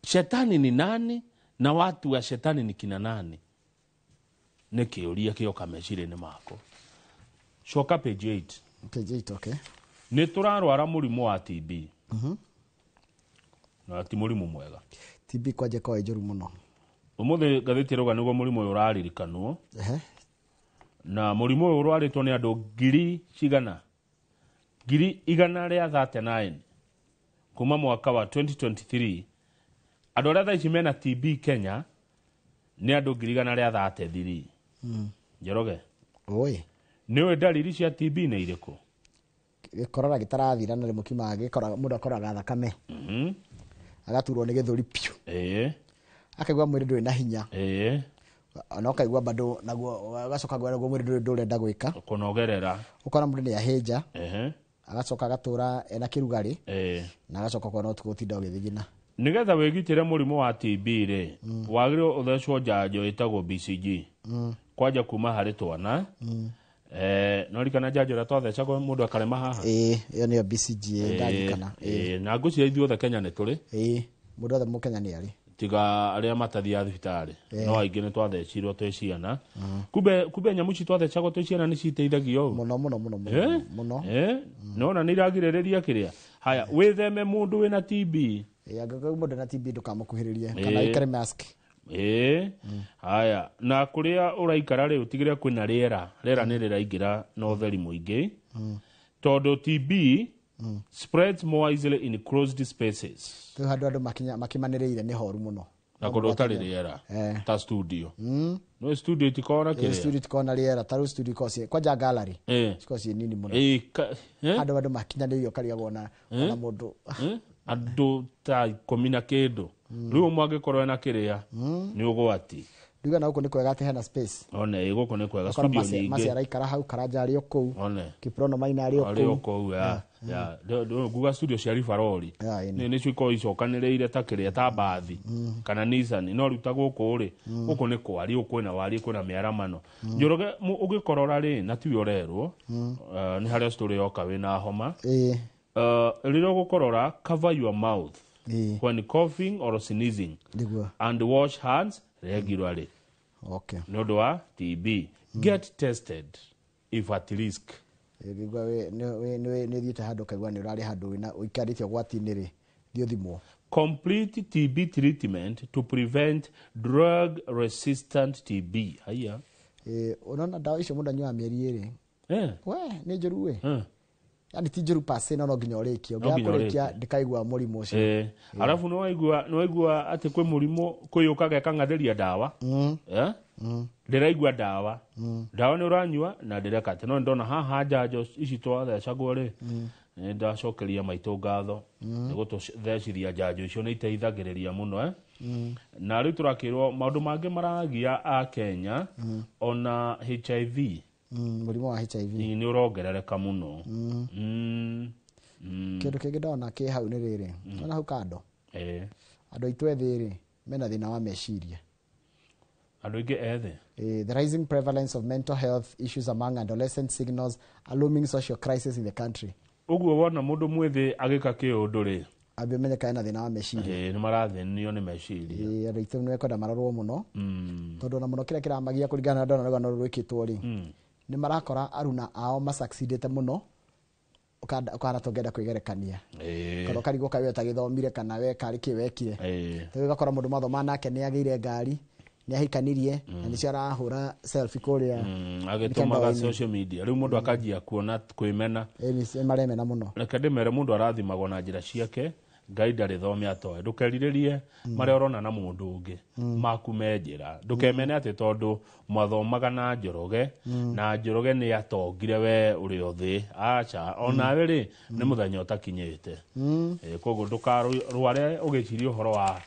shetani ni nani na watu wa shetani ni kina nani? Nĩ kĩũria kĩoka meciria-inĩ makwa. Coka page 8. Page 8, okay. Nĩ tũrarwara mũrimũ wa TB. Na ti mũrimũ mwega. TB kwanja ĩkoragwo ĩ njũru mũno. Ũmũthĩ ngathĩti ĩrauga nĩguo mũrimũ ũyũ ũraririkanwo. Na mũrimũ ũyũ ũrwarĩtwo nĩ andũ ngiri cigana? 139,000 kuma mwaka wa 2023. Andũ arĩa thaa ici mena TB Kenya nĩ andũ 133,000. Njoroge. Oi. Nĩ ũĩ ndariri cia TB nĩ irĩkũ? Gĩkorora gĩtarathira na rĩmwe kiumaga gĩkoraga mũndũ akoraga thakame. Agaturwo nĩ gĩthũri piũ. Akaigua mwĩrĩ ndũrĩ na hinya. Na ũkaigua bado naguo ũgacoka naguo mwĩrĩ ndũrĩ ndũrenda gwĩka. Kũnogerera. Ũkona mũndũ nĩ ahĩnja. Agacoka agatũra ena kĩrugarĩ. Na agacoka ũkona ũtukũ ũtinda ũgĩthigina. Nĩgetha wĩgitĩre mũrimũ wa TB rĩ, wagĩrĩirwo ũthecwo njanjo ĩtagwo BCG. Kwanja kuma harĩ twana. No rikana njanjo ĩrĩa twathecagwo mũndũ akarema haha. Ĩyo nĩyo BCG ndarikana. Na ngwĩciria ithuothe Kenya nĩ tũrĩ. Mũndũ wothe mũkenya nĩ arĩ. Tiga arĩa matathiaga thibitarĩ. No aingĩ nĩ twathecirwo twĩ ciana. Kumbe nyamũ ici twathecagwo twĩ ciana nĩ citeithagia ũũ. Mũno mũno mũno mũno. Mũno. Nona nĩ iragirĩrĩria kĩrĩa. Haya, wĩtheme mũndũ wĩna TB. Angĩkorwo mũndũ ena TB ndũkamũkuhĩrĩrie kana wĩkĩre mask. Haya, na kũrĩa ũraikara rĩ ũtigĩrĩre kwĩna rĩera. Rĩera nĩ rĩraingĩra na ũtheri mũingĩ. Tondũ TB spreads more easily in closed spaces. Rĩu handũ andũ makimanĩrĩire nĩ horu mũno. Na kũndũ gũtarĩ rĩera ta studio. No studio itikoragwo na kĩrĩa. Studio itikoragwo na rĩera, ta rĩu studio ikoragwo ciĩ kwanja gallery. Cikoragwo ciĩ nini mũno. Handũ andũ makinyanĩire ũkarigagwo na mũndũ. Andũ ta 10 na kĩndũ. Rĩu ũmwe angĩkorwo ena kĩrĩa nĩ ũgwati. Nduga na gũkũ nĩ kwega atĩ hena space. One gũkũ nĩ kwega studio nyingĩ. Maci araikara hau, Karanja arĩ o kũu. One. Kiprono Maina arĩ o kũu. Arĩ o kũu ya. Nguga studio cia Rivaroli. Nĩ ikoragwo icokanĩrĩire ta kĩrĩa ta mbathi kana Nissan. No rĩu ta gũkũ rĩ, gũkũ nĩ kwariĩ, gũkũ kwĩna wariĩ, kwĩna mĩaramano. Njoroge ũgĩkorora rĩ, na tiwe ũrerwo, nĩ harĩa story yoka wĩna homa. Rĩrĩa ũgũkorora, cover your mouth when coughing or sneezing and wash hands regularly. Okay. Nĩ ũndũ wa TB. Get tested if at risk. Nĩ ũthiĩte handũ ũkaigua nĩ ũrarĩ handũ ũikarĩte ũgwati-inĩ rĩ, thiĩ ũthimwo. Complete TB treatment to prevent drug resistant TB. Haya. Unaona ndawa icio mũndũ anyuaga mĩeri ĩrĩ. We, nĩ njũru we. Yani ti njũru per se, no nginya ũrĩkie. Ũngĩaga kũrĩkia ndĩkaigua mũrimũ ũcio. Arabu nĩ waigua atĩ kwĩ mũrimũ kwĩyũkaga ĩkang'athĩria ndawa. Ndĩraigua ndawa. Ndawa nĩ ũranyua na ndĩreka atĩ no ndona haha njanjo ici twathecagwo rĩ, nĩ ndacokeria maitũ ngatho nĩ gũtũthecithia njanjo icio nĩ iteithagĩrĩria mũno. Na rĩu tũrakĩrwo maũndũ mangĩ maragia a Kenya ona HIV. Mũrimũ wa HIV nĩ ũrongerereka mũno. Kĩndũ kĩngĩ ndona kĩ hau nĩ rĩrĩ, ndona hau kando. Andũ aitũ ethĩ rĩ, mena thĩna wa meciria. Andũ aingĩ ethĩ. The rising prevalence of mental health issues among adolescents signals a looming social crisis in the country. Ũguo wona mũndũ mwĩthĩ agĩka kĩũndũ rĩ, ambe ũmenye kana ena thĩna wa meciria. Nĩ marathĩnio nĩ meciria. Andũ aitũ nĩ mekwenda marorwo mũno. Tondũ ona mũno kĩrĩa kĩramagia kũringana na ndona rũgano rũrũ rwĩkĩtwo rĩ, nĩ marakora aruna ao masucceedĩte mũno, ũkahana ta ũngĩenda kwĩgerekania. Kana ũkarigwo kaĩ we ũtagĩthomire kana we karĩ kĩ wekire. Rĩu ũgakora mũndũ mathoma nake nĩ agĩire ngari, nĩ ahikanirie, na nĩcio arahũra selfie kũrĩa agĩtũmaga social media. Rĩu mũndũ akanjia kuona kwĩmena. Nĩ maremena mũno. Reke ndĩmere mũndũ arathimagwo na njĩra ciake, Ngai ndarĩ thome atoe. Ndũkerirĩrie marĩa ũrona na mũndũ ũngĩ maku me njĩra. Ndũkemene atĩ tondũ mwathomaga na Njoroge, na Njoroge nĩ atongire we ũrĩ o thĩ. Aca, onawe rĩ nĩ mũthenya ũtakinyĩte. Koguo ndũkarware ũgĩciria ũhoro wa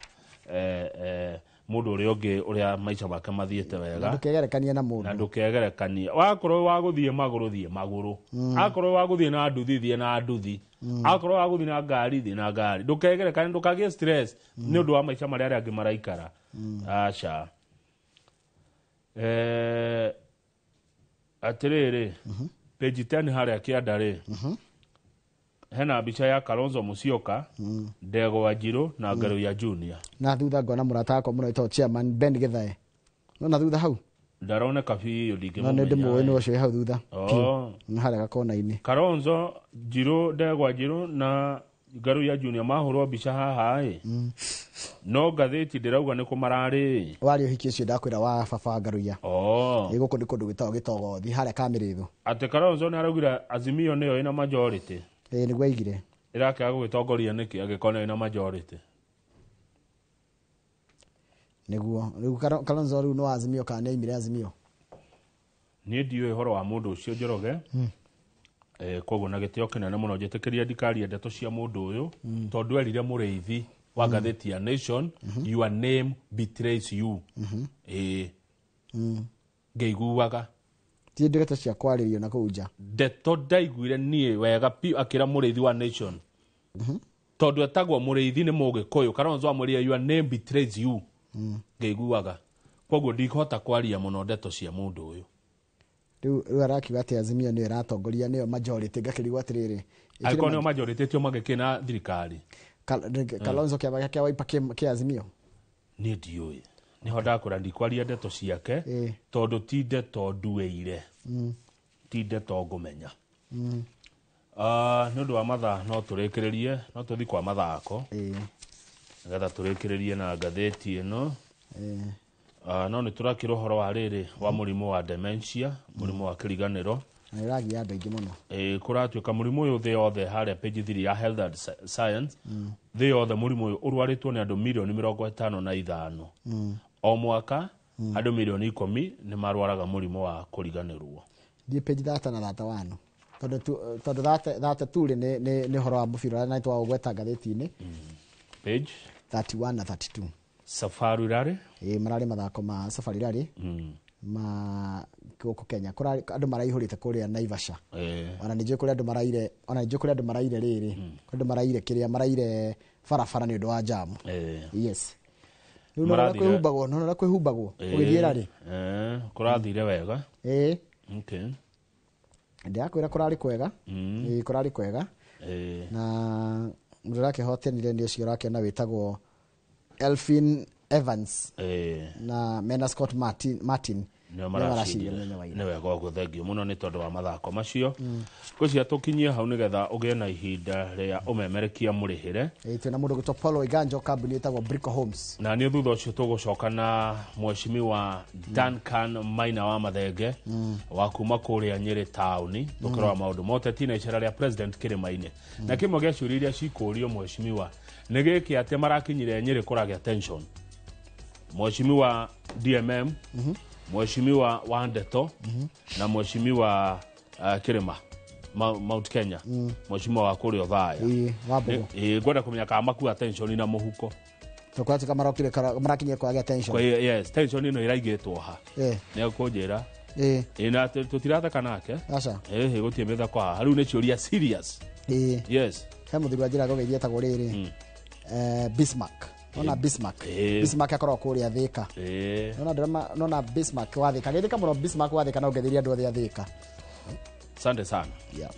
mũndũ ũrĩa ũngĩ ũrĩa maica make mathiĩte wega. Ndũkegerekanie na mũndũ. Na ndũkegerekanie. Wakorwo wa gũthiĩ magũrũ, thiĩ magũrũ. Akorwo wa gũthiĩ na nduthi, thiĩ na nduthi. Akorwo wa gũthiĩ na ngari, thiĩ na ngari. Ndũkegerekanie, ndũkagĩe stress nĩ ũndũ wa maica marĩa arĩa angĩ maraikara. Aca. Atĩrĩrĩ, page 10 harĩa kĩanda rĩ, hena mbica ya Kalonzo Musyoka, Ndegwa Njirũ na Ngaruiya Junior. Na thutha ngona mũrata wakwa mũno wĩtagwo chairman Ben Githae. Nona thutha hau? Ndaroneka biũ, No nĩ ndĩmũĩ, nĩ ndingĩmũmenya. ũcio wĩ hau thutha Oh. piũ harĩa gakona-inĩ. Kalonzo, Njirũ, Ndegwa Njirũ na Ngaruiya Junior mahũrwo mbica haha ĩ, no ngathĩti ndĩrauga nĩ kũ mararĩ. Warĩ ũhiki ũcio ndakwĩra wa baba Ngaruiya. Oh. Ĩ gũkũ nĩ kũndũ gwĩtagwo Gĩtogothi harĩa Kamĩrĩthũ. Atĩ Kalonzo nĩ araugire Azimio nĩyo ĩna majority. Ĩ nĩguo aigire. Ĩrakĩaga gũgĩtongoria nĩkĩ angĩkorwo nĩyo ĩna majority? Nĩguo rĩu Kalonzo rĩu nĩ wa Azimio kana nĩ aimire Azimio? Niĩ ndiũĩ ũhoro wa mũndũ ũcio, Njoroge. Koguo na gĩtĩo kĩnene mũno njĩtĩkĩria ndikarie ndeto cia mũndũ ũyũ, tondũ erire mũrĩithi wa ngathĩti ya Nation, "Your name betrays you." Ĩĩ, ngĩiguaga. Ti ndeto cia kwarĩrio na kũu nja. Ndeto ndaiguire niĩ wega piũ akĩra mũrĩithi wa Nation, tondũ etagwo mũrĩithi nĩ mũgĩkũyũ, Kalonzo amwĩrire, "Your name betrays you." Ngĩiguaga, koguo ndikũhota kwaria mũno ndeto cia mũndũ ũyũ. Rĩu arakiuga atĩ Azimio nĩyo ĩratongoria, nĩyo majority, ngakĩrigwo atĩrĩrĩ, ĩkĩrĩ Angĩkorwo nĩo majority tio magĩkĩna thirikari. Kalonzo kĩama gĩake kĩa Wiper kĩ Azimio? Niĩ ndiũĩ, nĩho ndakwĩra ndikwaria ndeto ciake, tondũ ti ndeto nduĩire, ti ndeto ngũmenya. Ah, nĩ ũndũ wa mathaa no tũrĩkĩrĩrie, no tũthiĩ kwa mathako nĩgetha tũrĩkĩrĩrie na ngathĩti ĩno. Ah, no nĩ tũrakĩra ũhoro wa rĩrĩ wa mũrimũ wa dementia, mũrimũ wa kĩriganĩro. Na ĩragia andũ aingĩ mũno. Ĩ, kũratuĩka mũrimũ ũyũ thĩ yothe, harĩa page 3 ya Health and Science, thĩ yothe mũrimũ ũyũ ũrwarĩtwo nĩ andũ mirioni 55 o mwaka. Andũ mirioni 10 nĩ marwaraga mũrimũ wa kũriganĩrwo. Thiĩ page 30 na 31, tondũ 32 rĩ, nĩ ũhoro wa mũbira ũrĩa na nĩtwaũgweta ngathĩti-inĩ. Page 31 na 32. Safari Rally. Ĩ, mararĩ mathako ma Safari Rally ma gũkũ Kenya. Kũrarĩ andũ maraihũrĩte kũrĩa Naivasha. Ona nĩ njũĩ kũrĩa andũ maraire, ona nĩ njũĩ kũrĩa andũ maraire rĩrĩ, kũrĩa andũ maraire kĩrĩa maraire barabara nĩ ũndũ wa jamu. Yes, rĩu no ũrĩa kwĩhumbagwo, no ũrĩa kwĩhumbagwo ũgĩthiĩ rarĩ. Kũrathire wega. Ĩ. Okay. Ndĩrakwĩra kũrarĩ kwega. Ĩ, kũrarĩ kwega. Na mũndũ ũrakĩhotanire nĩ ũcio ũrakĩona wĩtagwo Elfin Evans na mena Scott Martin. Nĩo nĩo maracindire maracindire mũthenya wa ira. Nĩ wega ũguo, thengiũ mũno nĩ tondũ wa mathako macio. Ngwĩciria tũkinyie hau nĩgetha ũgĩe na ihinda rĩa ũmemerekia mũrĩhĩre. Ĩ, twĩna mũndũ gwĩtwo Paul Waiganjo, kambuni ĩtagwo Brico Homes. Na nĩ thutha ũcio tũgũcoka na mheshimiwa Duncan Maina wa Mathenge wa kuma kũrĩa Nyĩrĩ taũni, tũkĩrora maũndũ ma ũteti na icera rĩa president kĩrĩma-inĩ. Na kĩmwe gĩa ciũria iria cikũrio mheshimiwa nĩ gĩkĩ, atĩ marakinyire Nyĩrĩ kũragĩa tension, mheshimiwa DMM, mheshimiwa wa Ndeto na mheshimiwa kĩrĩma Mount Kenya, mheshimiwa wa kũrĩa Othaya. Ĩ, wa Mbũgũ. Ĩ, ngwenda kũmenya kana makua tension na mũhuko. Tũkũratuĩka marokire marakinyire kwagĩa tension. Kwa hiyo, yes, tension ĩno ĩraigĩtwo ha? Nĩ ekũnjĩra. Ĩ, na tũtiratheka nake. Aca. Ĩhĩ, gũtirĩ mĩthako haha, rĩu nĩ ciũria serious. Yes. He mũthuri wa njĩra ngũgeithia etagwo rĩrĩ, Bismarck. Nona Bismarck? Bismarck akoragwo kũrĩa Thĩka. Nona nona Bismarck wa Thĩka, geithĩka mũno Bismarck wa Thĩka, na ũngeithĩrie andũ othe a Thĩka. Asante sana. Yeah.